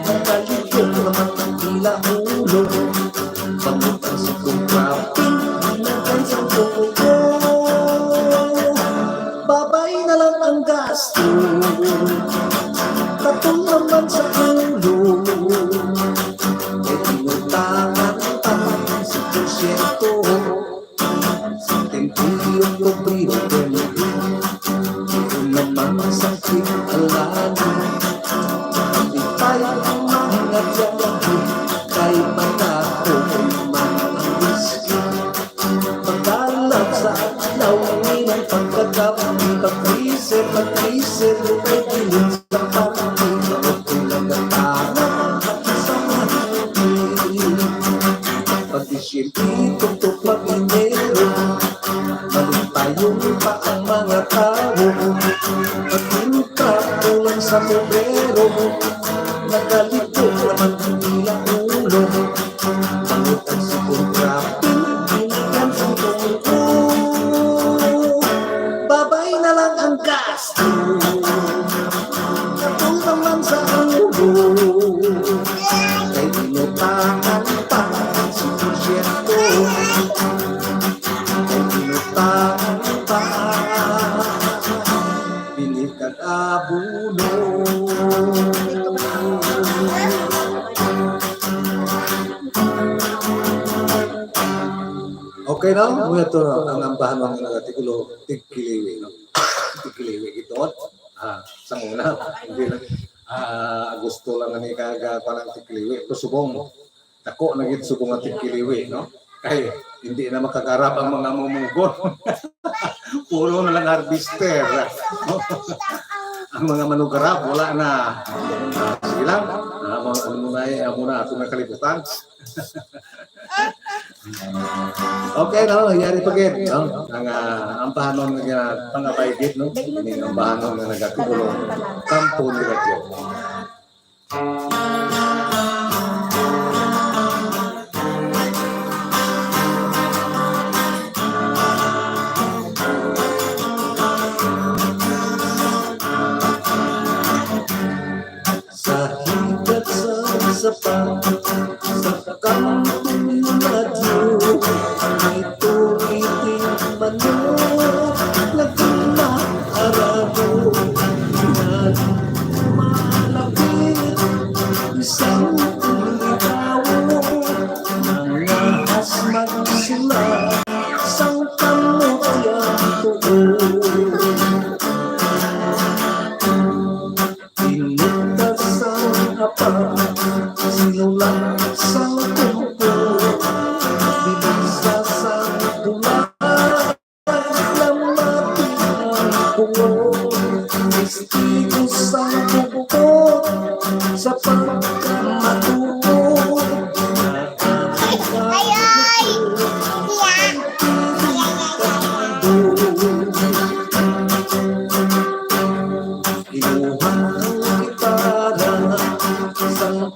nagaligyot naman ang ila ulo. Pangutang sa kong traffic, di na kansang tulo. Babay na lang ang gasto. Katong naman sa ulo. Kay inutangan pa sa porsyento. Sa tempo yung kobriyo, ito naman sa pinalagi. Pagtipay ang mga tiyago, kay matapok man ang whisky. Pagkalap sa adlaw, inom pagkagabi, pag-freezer, pag-freezer, lukay gilid sa pati, maot ko nagatawa, pati sa mga hindi. Pag-Disyembre, tutok mag-Enero, malipayon pa ang mga tawo. Pag-intra, kulang sa Pero nagalipo naman ang ila ulo. Pangutang si kontrapin, binigyan sa tungko. Babay na lang ang gasto. Katong naman sa ulo. Kay inutangan pa si porsyento. Kay inutangan pa. Bili kag abono. Okay na? Muna to na ang ambahan ng nagkatikulo, tigkiliwi, no? Tigkiliwi ito. Ah, sa una, hindi lang. Ah, gusto lang ni kaga pa ng tigkiliwi. Pero subong, dako na gid subong ang tigkiliwi, no? Kay hindi na makagarap ang mga mumugon. Puro na lang harvester. Ang mga manugarap, wala na. Ah, sige lang. Ah, mo, ano mo na eh, amo na, ato na kalibutan. Okay, no? Yari pa gid, no? Ang, ah, ang bahanon nga pangabay gid, no? Ini ang bahanon nga nagatulo. Kampo ni Radyo. Sa hibat sa sapa, sa kampong radyo, may tumiting manok, nagmaarado, nagmalapit, isang ulitawo, mga asmat sila, sang kamot yang tuo. Pinutas sang apa, sinulat sang kumpo, binasa sang dula, lamati ang bungo, testigo sang bugto, sa pagkamatuod, Ay, ay! Siya. Kinuha ang gitara, sang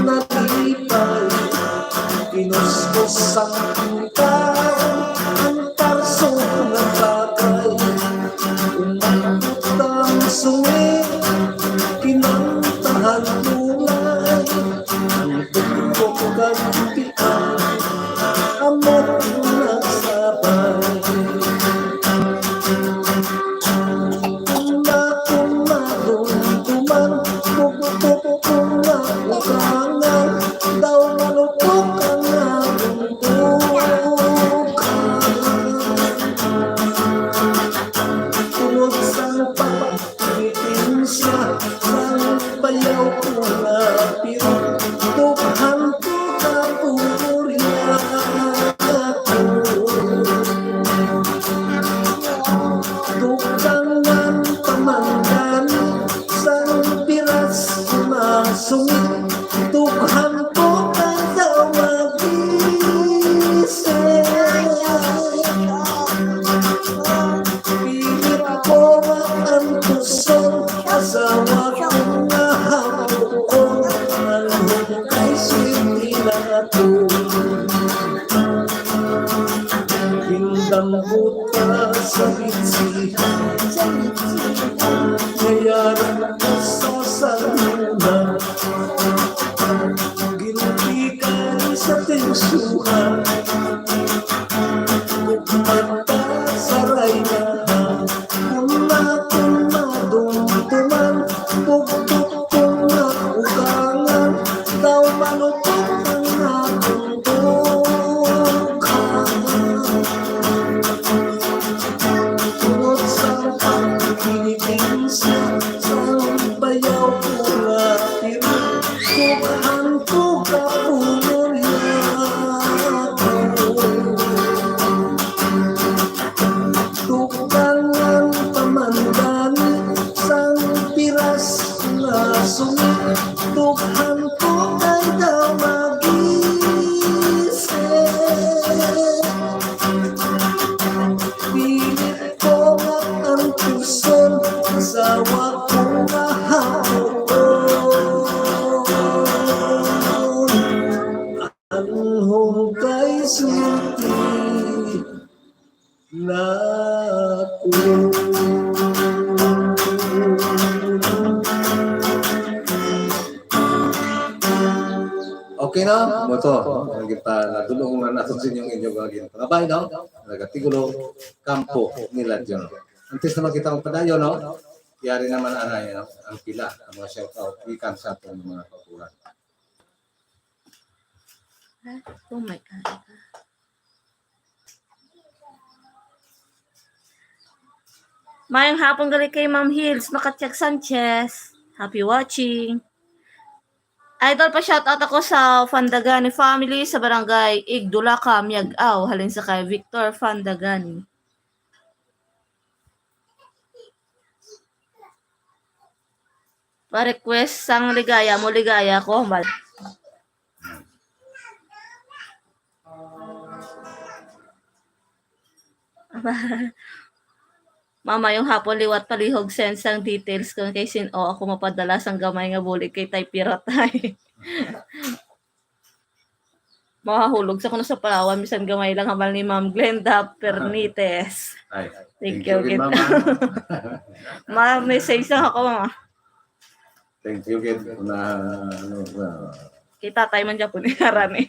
nalipay, kinuskos sang pintal, ang tarso nga bagay, umabot ang suwi, kinantahan mulay, ang tuktok kag tian, amot nagsabay. Una, una, dumduman, tuktok, una, ugangan, daw malupok ang nabundukan. Tulog sang papa, Itin siya sang bayaw ko nga pirot, dughan ko ka purya. Dugangan pa man gani sang piras masungit, dughan ko ka daw magising. Pilit ko ang puson, asawa ko nga hapon, ang hukay sindi nato. Pindang buta sa bitsi, nayaran ko sa saluna. Gintikan sa tensyuhan, ug mata sa raynahan. Una ko madumduman, bugtok ko nga ugangan, daw malupok ang akong dughan. Tungod sa pagpinitensya sa bayaw ko nga pirot, dughan ko ka pumulya. Dugangan pa man gani sang piras nga sungit, dughan ko kay daw magising. Pilit ko nga ang puson, asawa ko nga Okay na? Mo to. Ang kita nadulong na natin sa inyong inyong mga ginpangabay, no? Nagatigulo, kampo nila dyan. Antes naman kita magpadayon, no? Yari naman anay, no? Ang pila, ang mga shout out, ikan sa ating mga kapuran. Oh my God. Mayang hapon gali kay Ma'am Hills Makatiag Sanchez. Happy watching. Idol, pa shout out ako sa Fandagani family sa barangay Igdulaka, Miag-aw, halin sa kay Victor Fandagani. Pa-request sang ligaya mo, ligaya ko. Mal- Mamayong hapon, liwat palihog, send sang details kung kay sin-o ako mapadala sang gamay nga bulig kay Tay Piratay. Mahahulog sa kuno sa Palawan, bisan gamay lang, hamal ni Ma'am Glenda Pernites. Ay, Thank thank you, you, Gid. Mama. Ma-message lang ako, mama. Thank you, Gid. Na, ano, na, Kita tayo man dyan po ni Harani.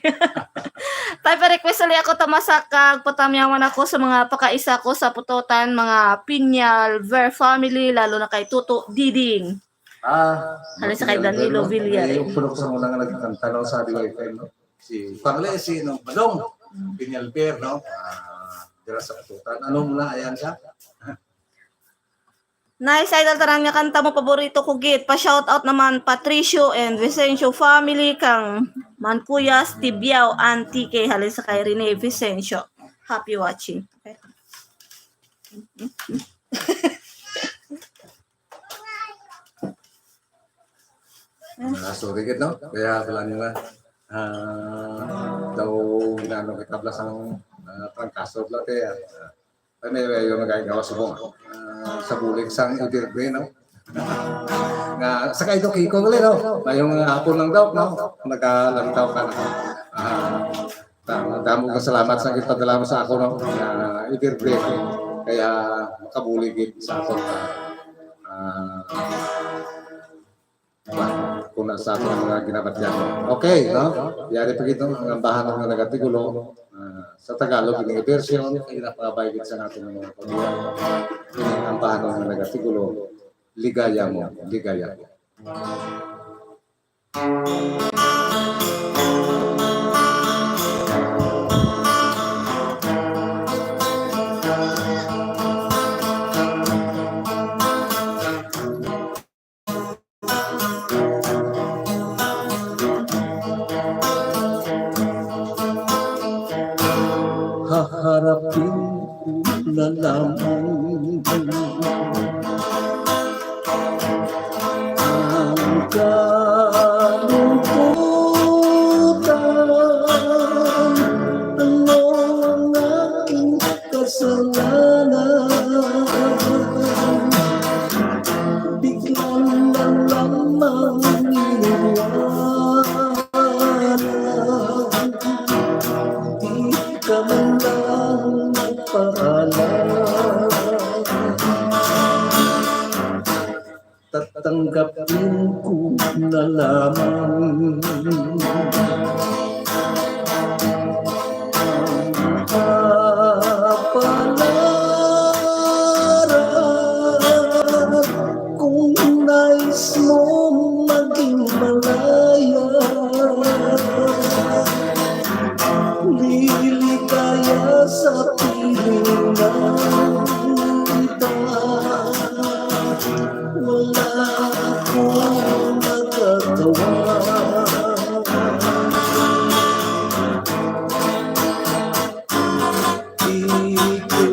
Tayo pa request ulit ako, Tomas, sa kag patamyawan ako sa mga pakaisa ko sa Putotan, mga Piñal, Ver family, lalo na kay Tuto Diding. Ah, Halin sa kay Danilo Villarin. Yung pulok sa muna nga nagkanta, no, sa D Y F M, no? Si Pangle, si, no, Balong, Pinyalper, no? Ah, dira sa Putotan. Ano muna, ayan siya? Nice, idol, tanan nga kanta mo, paborito ko, Gid. Pa-shout out naman, Patricio and Vicencio family, kang Mancuyas, Tibiao, Antique, halin sa kay Rene Vicencio. Happy watching. Okay. Ah, sorry, Gid, no? Kaya pala nyo nga. Ah, daw, ginano kita pala sang, ah, trangkaso pala, te, ah. Ay, may, may, yung nagagawa sa bunga. Ah, sa bulig sang Evergreen, no? Nga, sa kay Doc Kiko, gali, no? May yung hapon lang daw, no? Nagalantaw ka na. Ah, damo, damo nga salamat sa gipadala mo sa ako, no? Nga Evergreen. Kaya makabulig gid sa ako. Ah, kung nasa ato ang mga ginabatyan. Okay, no? Yari pa gid, no? Ang ambahan nga nagatigulo, ah, sa Tagalog, ini version, ay napakabay gid sa natin ng mga pamilya. Ini ang ambahan nga nagatigulo, ligaya mo, ligaya mo. Haharapin ko na lamang ang kalungkutan, ano ang aking kasalanan. Bigla na lamang iniwanan. Di ka man lang nagpaalam. Tatanggapin ko na lamang ang kapalaran. Kung nais mong maging malaya, liligaya sa piling ng iba. Wala akong magagawa. Di ko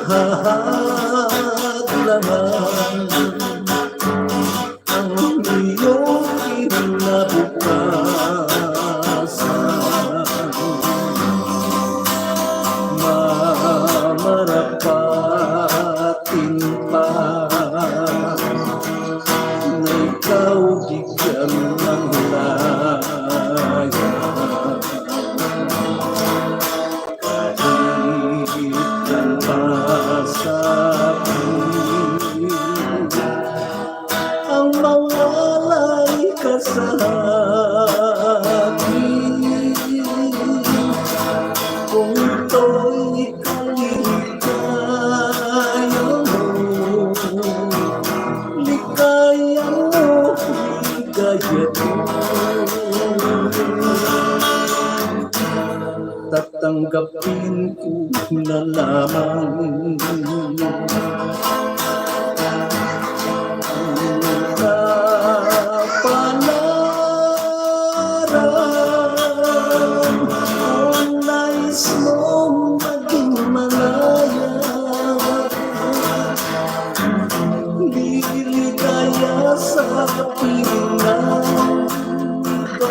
hahadlangan ang iyong kinabukasan. Mamarapatin pa na ikaw gikan ang laya. Kahit ang pasakit, ang mawalay ka sa akin. Tatanggapin ko na lamang. Kapalaran kung nais mong maging malaya. Di ligaya sa pinang iba.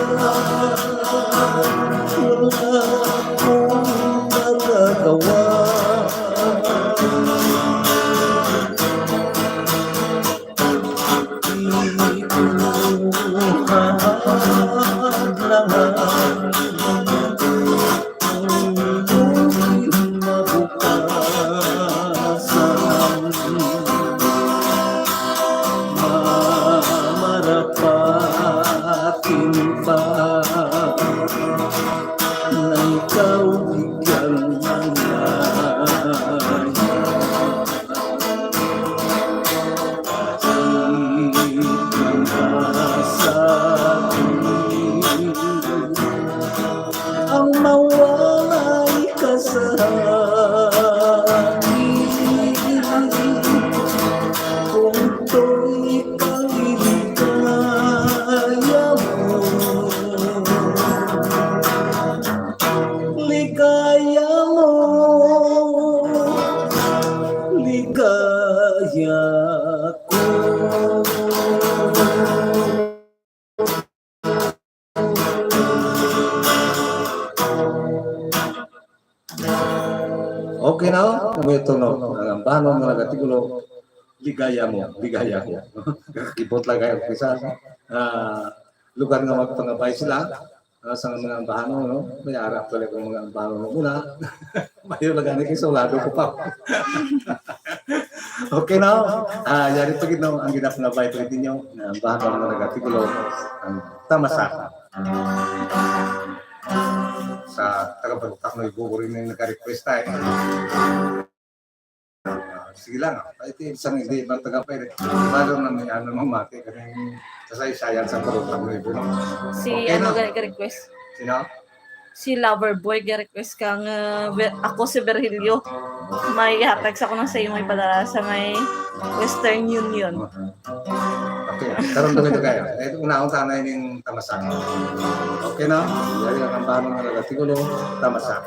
Wala akong magagawa. Ikuhad lang ang iyong kinabukasan. Mamarapatin pa na ikaw bigyan ng laya. Ang mawalay ka sa akin, kung to'y kaligaya mo. Ligaya mo, ligaya ko. Okay na, oh. Kamo ito, no? Ang ambahanon nga nagatigulo, ligaya mo, ligaya ko. Kakibot lang kayo, kisa, ah, lugar nga magpangabay sila, ah, sa mga ambahanon, no? May ara pala kung mga ambahanon mo muna. Mayo lang gani kay sulado ko pa. Okay na, oh. Ah, yari pa gid, no, ang ginapangabay pa gid ninyo, nga ambahanon nga nagatigulo, ang tamasa. Sa taga-Baluktak, no, ibubo rin yung nagka-request tayo. Ah, sige lang, ah. Ay, ito, isang hindi, ibang taga pa, eh. Balo na may ano, mamati, kaning kasaysayan sa Baluktak, no, ibubo. Si Okay ano na. Gani ka-request? Sino? Si Loverboy, ga-request ka nga, Vir-, ako si Virgilio. May hatag sa ko ng sa imo ipadala sa may Western Union. Okay, karon to ito kayo. Eh, unahon sana yung tamasa. Okay na? Yari ang kampano nga nagatigulo, tamasa.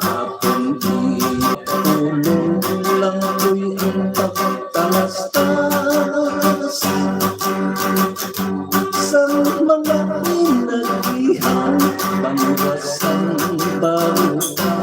Akon ipulong lang ko'y ang pagtalastas sang mga inagihan, banda sang baruta.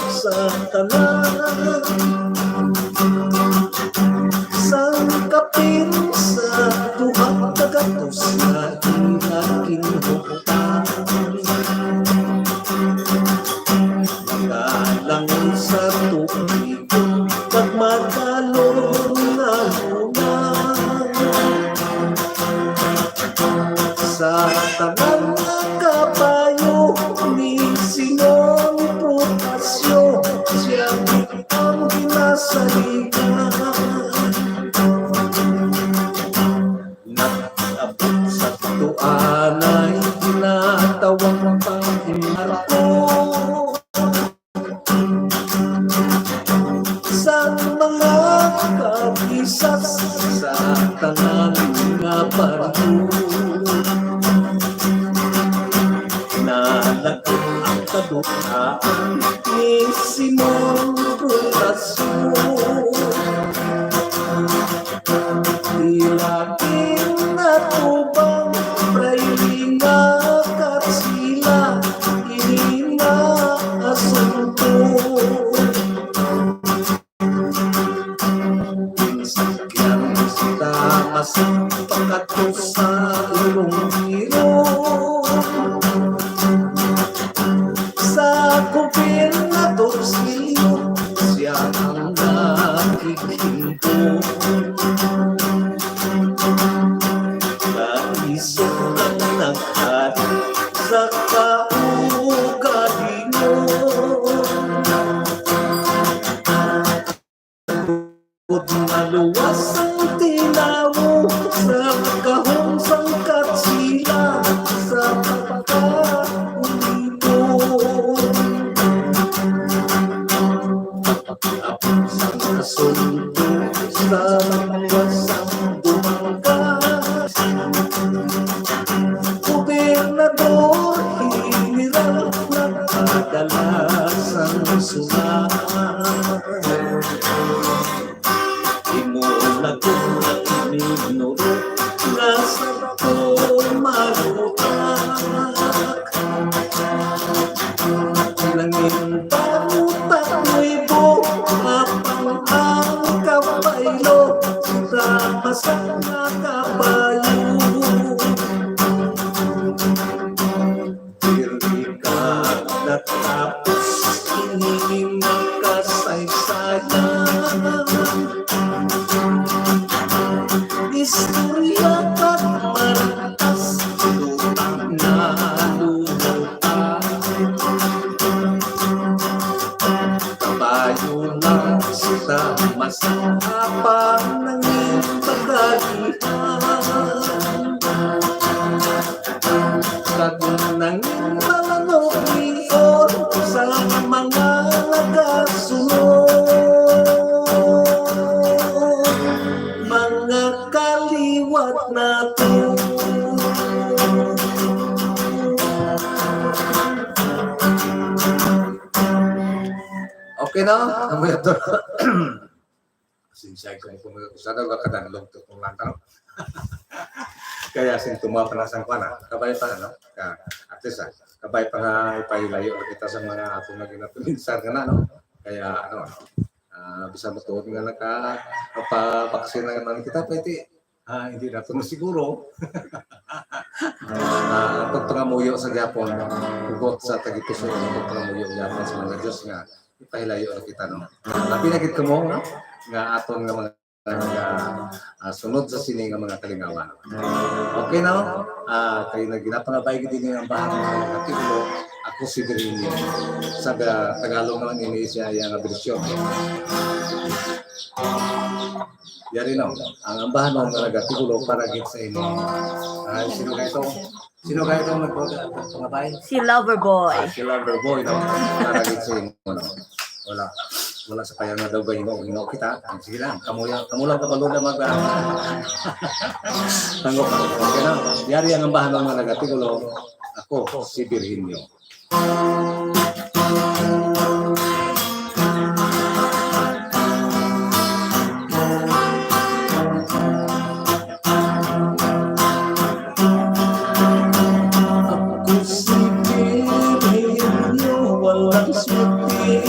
sa tanan. Sang kapin sa duha ka gatos nga ginhuktan. Magalang sa tubig kag madalom nga luna. Sa tanan nga kabayo ni Simon Protasio, siya ang ginasaligan. Nag-abot sa tuanay ginatawag pang Marco. Sa mga kabisas sa tanan nga baryo, nalagot ang kadutaan ni Simon Protasio. Ila ginatubang Praylin nga Katsila, ini nga asunto. Sakyan sa tamas, pagkadto sa Iloilo. Sa gobernador Silio, siya ang nakikindo. Kaisog ang nagkari sa kaugalingon. Bukod maluwas ang tinawo sa kahom sang Katsila sa pagkaulipon. Tapos ang asunto sa luwas ang Dumangas. Gobernador General nagpadala sang sulat. Imo na ko na ignoro nga sa ko malutak. Nangin pangutak mo ibo, apang ang kabaylo, sa masak nga kabayo. Diri ka natapos ini nga kasaysayan. Istorya kag martas, lutang na lutang. Kabayo lang sila, mas apa nangin pagkalihan. Kag nangin malanok niyon sa mga nagasunod, mga kaliwat nato. Okay na? Ang mga to. Sinsya ko kung mga kusada, wala ka nang lungtot kung lang tanong. Kaya sing tuma pa na sang kuwan, ah. Kabay pa, ano? Ka, at least, ah, kabay pa nga ipahilayo kita sa mga ato nga ginatulisan ka na, no? Kaya, ano, ah, bisan matuod nga naka-, kapapaksin na naman kita, pwede, ah, hindi na ito na siguro. Ah, pagpangamuyo sa gyapon, hugot sa tagipuso, pagpangamuyo gyapon sa mga Diyos nga ipahilayo na kita, no? Labi na gid kamo, no? Nga aton nga mga, nga, ah, sunod sa sini nga mga kalingawan. Okay, no? Ah, kay na ginapangabay gid ini ang bahang nga artikulo, Ako si Virginio. Sa ga-, Tagalog naman ini siya, iya nga bersyon. Yari, no? Ang ambahanon nga nag-artikulo para gid sa imo. Ay, sino kayo to? Sino kayo itong nagpangabay? Si Lover Boy. Ah, si Lover Boy, no? Para gid sa imo, no? Wala. Wala sa kaya nga daw ba hino, hino kita? Sige lang, kamo lang, kamo lang kabalo na mag, ah, tanggap. Okay na. Yari ang ambahanon nga nag-artikulo, Ako si Virginio. Ako si Virginio, walang suti.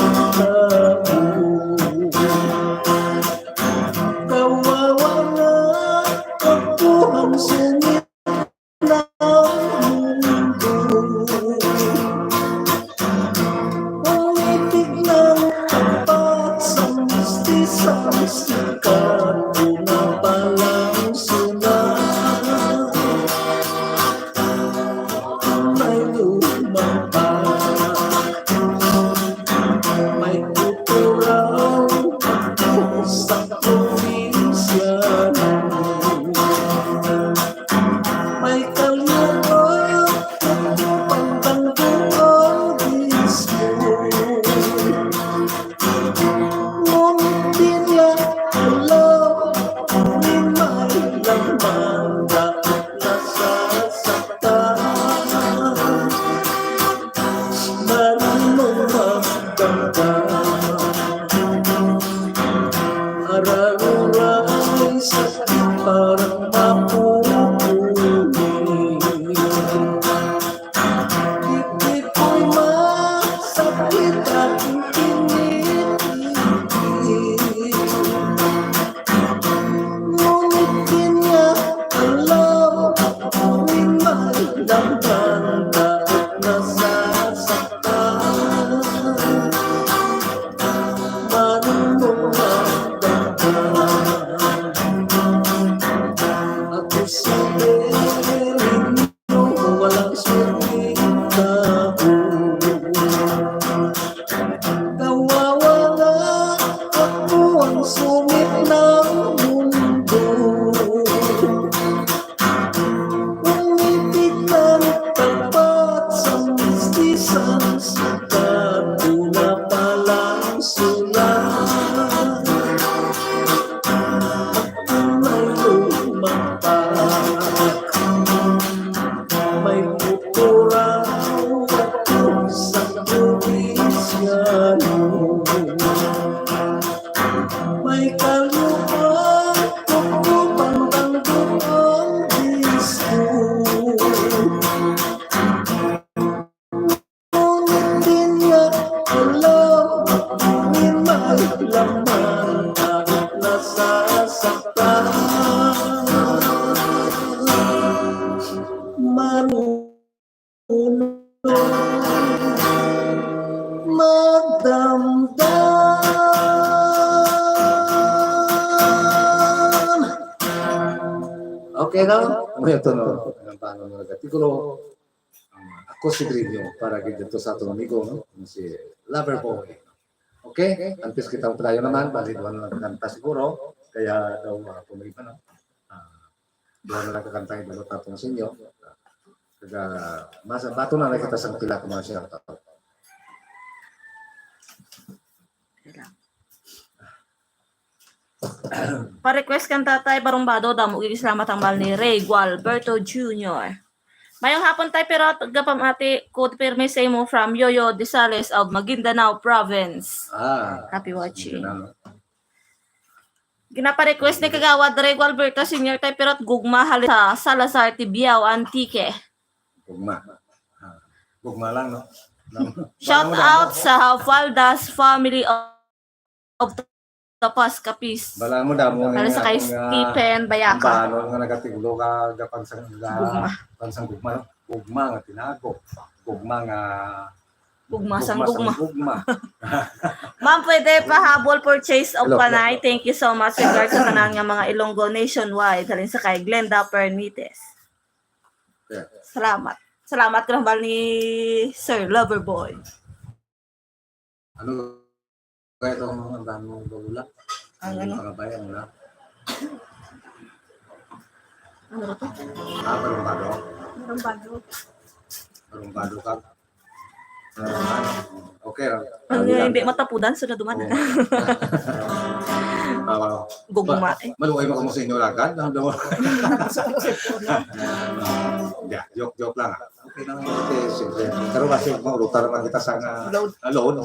sula. May lumampak, may pupuraw sa probinsya. May kalupa, kuko, pambanggo, disco. Ngunit di niya alam, may laman, bakit nasasaktan. Marunong magdamdam. Okay, no? Ano ito, no? Ang paano mo nag-artikulo? Ah, ako si Grinyo para gid dito sa atong amigo, no? Si Loverboy. Okay? Antes kita magpadayon naman, bali, duha na lang kanta siguro. Kaya daw, ah, kung may iba, no? Ah, duha na lang kakanta, ibalot natin sa inyo. Kaya, mas, bato na lang kita sa pila ka mga shoutout. Pa-request kan Tatay Barumbado, damo gid salamat ang mahal ni Ray Gualberto Junior. Mayong hapon, Tay Pirot, gapamati ko pirmi sa imo from Yoyo Desales of Maguindanao Province. Ah, Happy watching. Maguindanao. Ginapa-request ni Kagawad Ray Gualberto Senior, Tay Pirot, gugma halin sa Salazar, Tibiao, Antique. Gugma. Ah, gugma lang, no? Shout Gugma lang, out no? Sa Faldas family of, of the Pascapis. Bala mo, damo Para na sa kay nga akong, ah, Stephen Bayaka. Ang banon nga nagatiulo ka, gapan sang, ga-, Gugma. Pan sang gugma, no? Gugma nga tinago. Gugma nga Gugma sang gugma. Gugma. Ma'am, pwede pahabol purchase of Hello, hello, panay. Hello. Thank you so much. Regards sa tanan nga mga Ilonggo nationwide. Halin sa kay Glenda Pernites. Yeah. Salamat. Salamat ko lang ni Sir Loverboy. Ano kaya itong ang dami mong bagula? Ang ano? Pangabay, ang wala. Ano ba to? Ah, parumbado. Parumbado. Parumbado ka. Ah, okay lang. Ano Sabi nga, lang. Hindi matapudan, sunod naman. Oo. Ah, Gugma, ma-, eh. Maluoy mo ka mo sa inyo, Ragan. Ano daw? Yeah, joke, joke lang, ah. Okay lang, okay, siyempre. Pero kasi maulutan naman kita sa nga Load. Ah, load.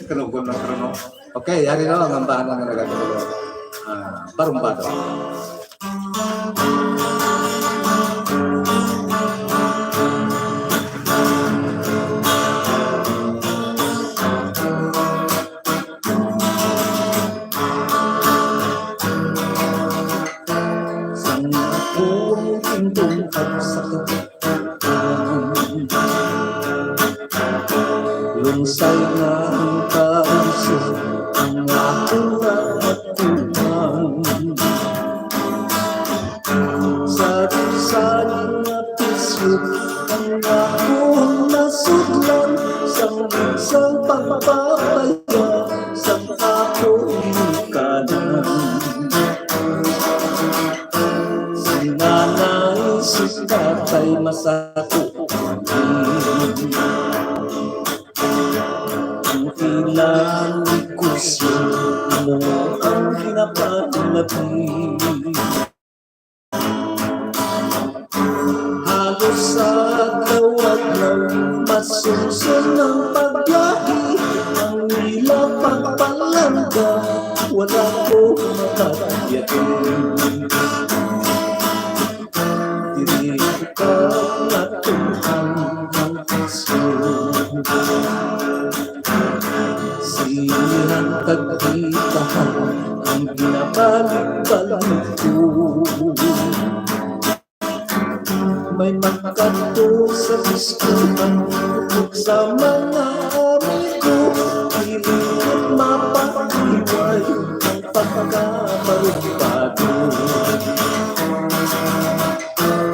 Kalungkot lang, pero no. Okay, yari na lang ang bahan nga nagagawa. Ah, parumbado. Sang ako ang tindog at sa Lungsay nga ang kaisip, ang akong naatuman. Sa saling nga pisyo, ang akong nasudlan, sang, sang pagpapaya, sang akong ikanan. Si nanay, si tatay, masako. Ang ilang negosyo mo ang ginapalabi. Halos sa adlaw-adlaw, masuson ang pagbiyahe, ang ila pagpalanda, wala ko makatiyakin. Diri ko ka natuhan ang isyu. Sihan kag bitahan ang ginabalik-balik ko. May makadto sa diskuhan ug sa mga amigo, dili mapaiway ang pagkaparumbado.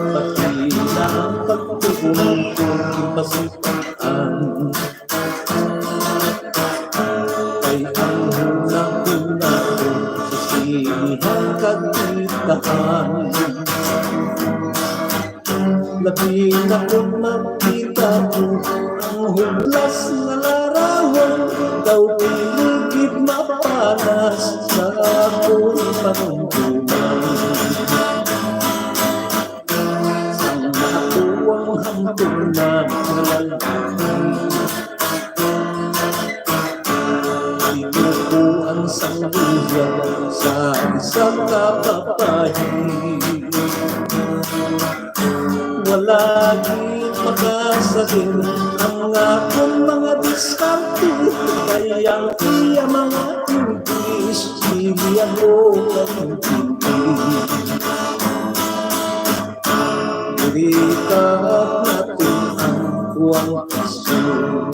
Pati na ang pagtubong ko, ginpasitaan. Kay ang hunahuna ko sa sinihan kag bitahan. Labi na kon makita ko ang hublas nga larawan, daw pili mapalas sa akong panungkunan. Sang ako ang hamtunan nga lalaki, tinukuan sang luyag sa isa ka babayi. Wala gid makasalig ang akon mga diskarte, kay ang iya mga English dili ako kaintindi. Diri ka natin ang kuwang pasyon.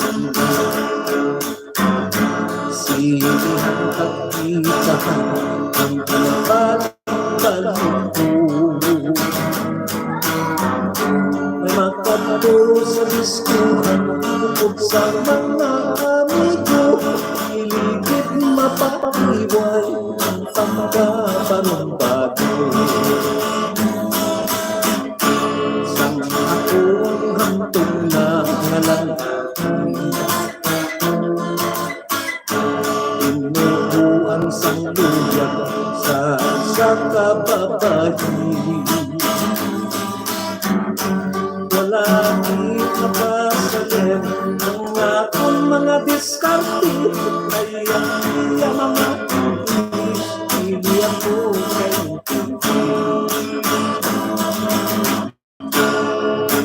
Sinihan at kitahan ang pinapalibot ko. May makadto sa diskuhan, bukod sa mga amigo, iligid mapapaliway ang pagkabarong bago. Sang ako ang hantong na nga lalaki, tinukuan sang luyag sa isa ka babayi. Wala gid makasalig ang akon mga diskarte, kay ang iya mga English dili ako kaintindi.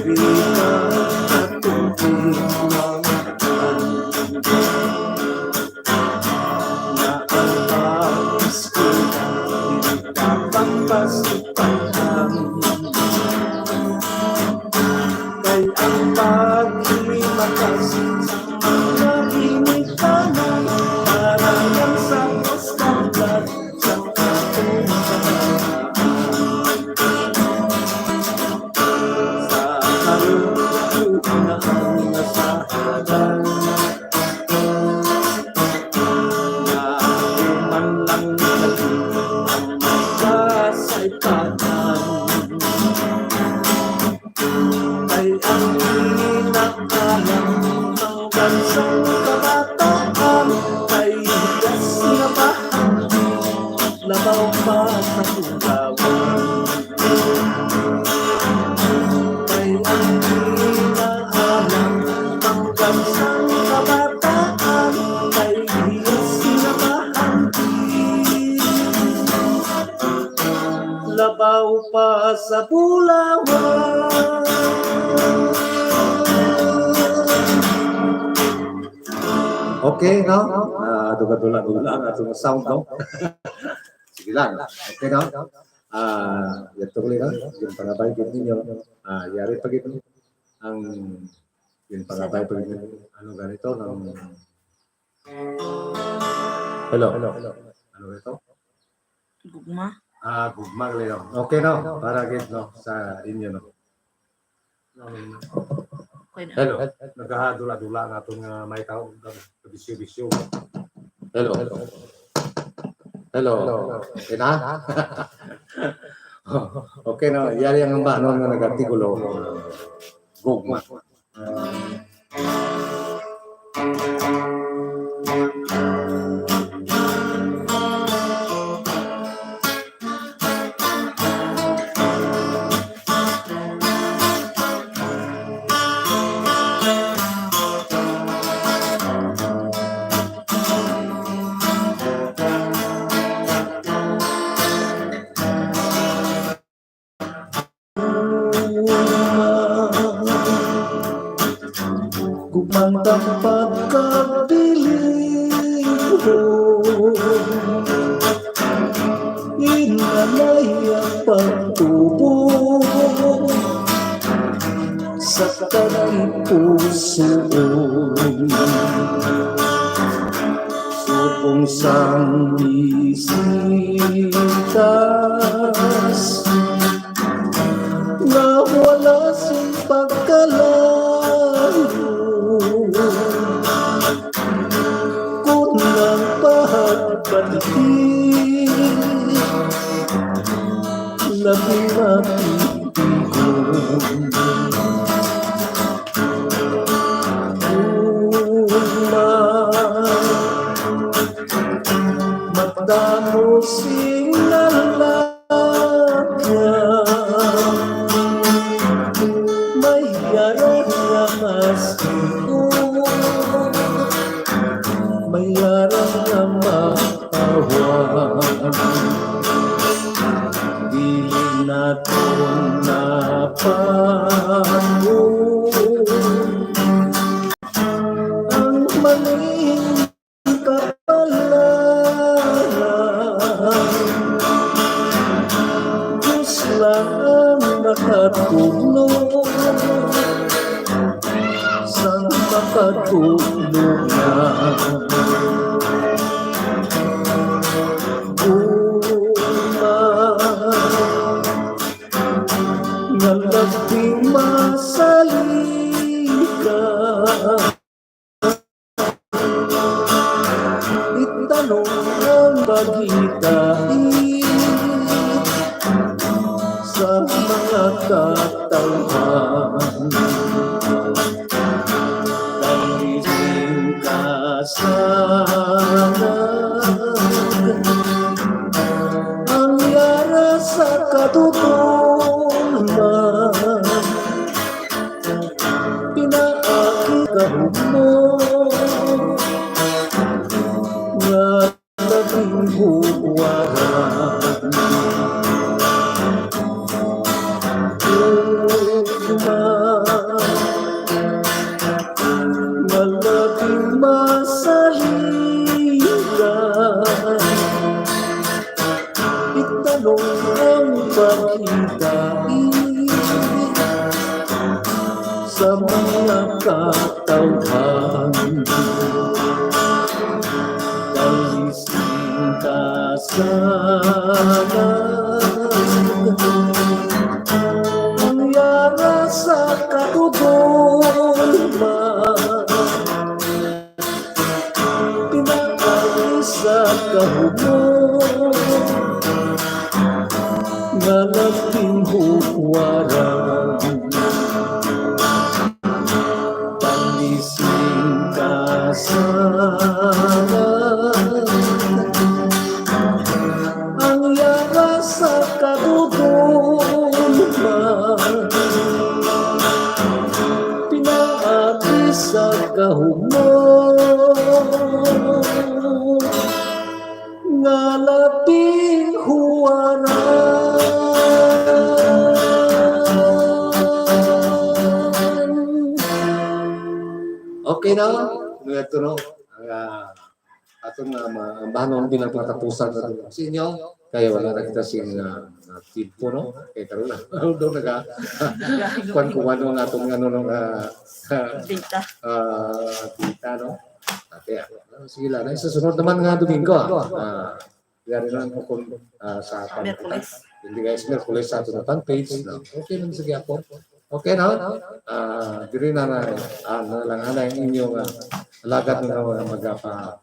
Diri ka natong tingnan nga ang pag-eskwela dili dapat pastipan lang. Kay ang paghimakas sa mga ginikanan para lang sa kaskablan sa atong kabataan. Sa karon, ang nasahalan. Nga ako man lang ang makasaypanan. Kay ang pinakalam hanggang sa kabataan, kay higas nga bahandi, labaw pa sa tulawan. Kay ang pinaalam hanggang sang kabataan, kay higas nga bahandi, labaw pa sa bulawan. Okay, no? Ah, duga-dula-dula ang atong sound, no? Sige lang. Okay, no? Ah, yan to ulit, no? Yung pangabay gid ninyo. Ah, yari pa gid ang yung pangabay pa gid, ano ganito, ng Hello. Hello. Ano ito? Gugma. Ah, gugma, Leo. Okay, no? Para gid, no? Sa inyo, no? Okay na. Hello. Nagahadula-dula nga itong, ah, may tao, bisyo-bisyo. Hello. Hello. Okay na? Okay na. Yari ang ambanon nga nag-artikulo. Gugma. Gumantang pagkabilin, inanay ang pagtubo sa tagipusoon. Subong sang bisitas nga wala sing pagkalayo. Kun ang pagbati, labi matigon. Uma. Damo sing nalaga, may yara nga mas tuo, may yara nga mapawan. Dili naton napamon ang maling kapalaran. Diyos lang ang nakatulong sa makatulungan. Uma nga labing masalig ka, itanong ang paghitait sa mga katawhan. Kalising ka sana ang yara sa katutulman. Pinaagi ka mo nga labing huwaran. Uma nga labing masaligan. Itanong ang paghitait sa mga katawhan. Kalising ka sana ang yara sa katutulman. Pinaagi sa kahumon nga labing huwaran. Palising ka sana ang yara sa katutulman. Pinaagi sa kahumon nga labing huwaran. Okay na? Ano ito, no? Ang, ah, aton nga ma-, ang bahanon bilang patapusan na dito sa inyo. Kaya wala na kita sing, ah, ah, tiempo, no? Kaya karon na. Although naga-, kuwan ko ano ang aton, ano, no, ah, Data. Ah, data, no? Okay, ah. Sige lang. Sa sunod naman nga Domingo, ah. Ah, yari lang ko kung, ah, sa Miyerkules. Hindi, guys, Miyerkules sa aton na fan page, no? Okay lang, sige ako. Okay, no? Ah, diri na na, ah, na lang, ana ang inyong, ah, alagad nga magapa-,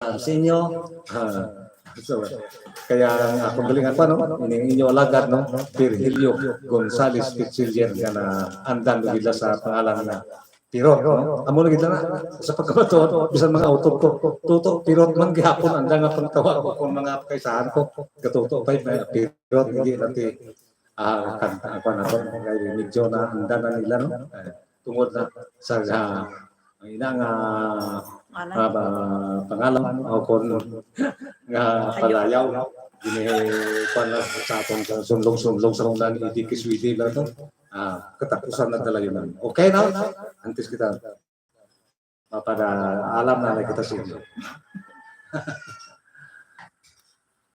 ah, sa inyo. Ah, so, kaya ang akong galingan pa, no? Ining inyo alagad, no? Virgilio Gonzalez Pichilien, nga naandan mo gila sa pangalan nga Pirot, no? Amo na gid na. Sa pagkabatuon, bisan mga utod ko, Tuto, Pirot man gihapon ang nga pangtawag ko kung mga kaisahan ko. Katuto pa yung mga Pirot, hindi natin, ah, kan-, ah, kuwan na to. Kaya medyo na ang dana nila, no? Eh, tungod na sa, sa, ang ina nga, Wala. Ah, ba, pangalan o kung nga Ayaw. Palayaw, no? Gini, kuwan na sa aton, sa sundong-sundong sa mga idikiswidi lang to. Ah, katapusan na talaga yun. Okay na? Antes kita, mapada-, alam na na kita sa inyo.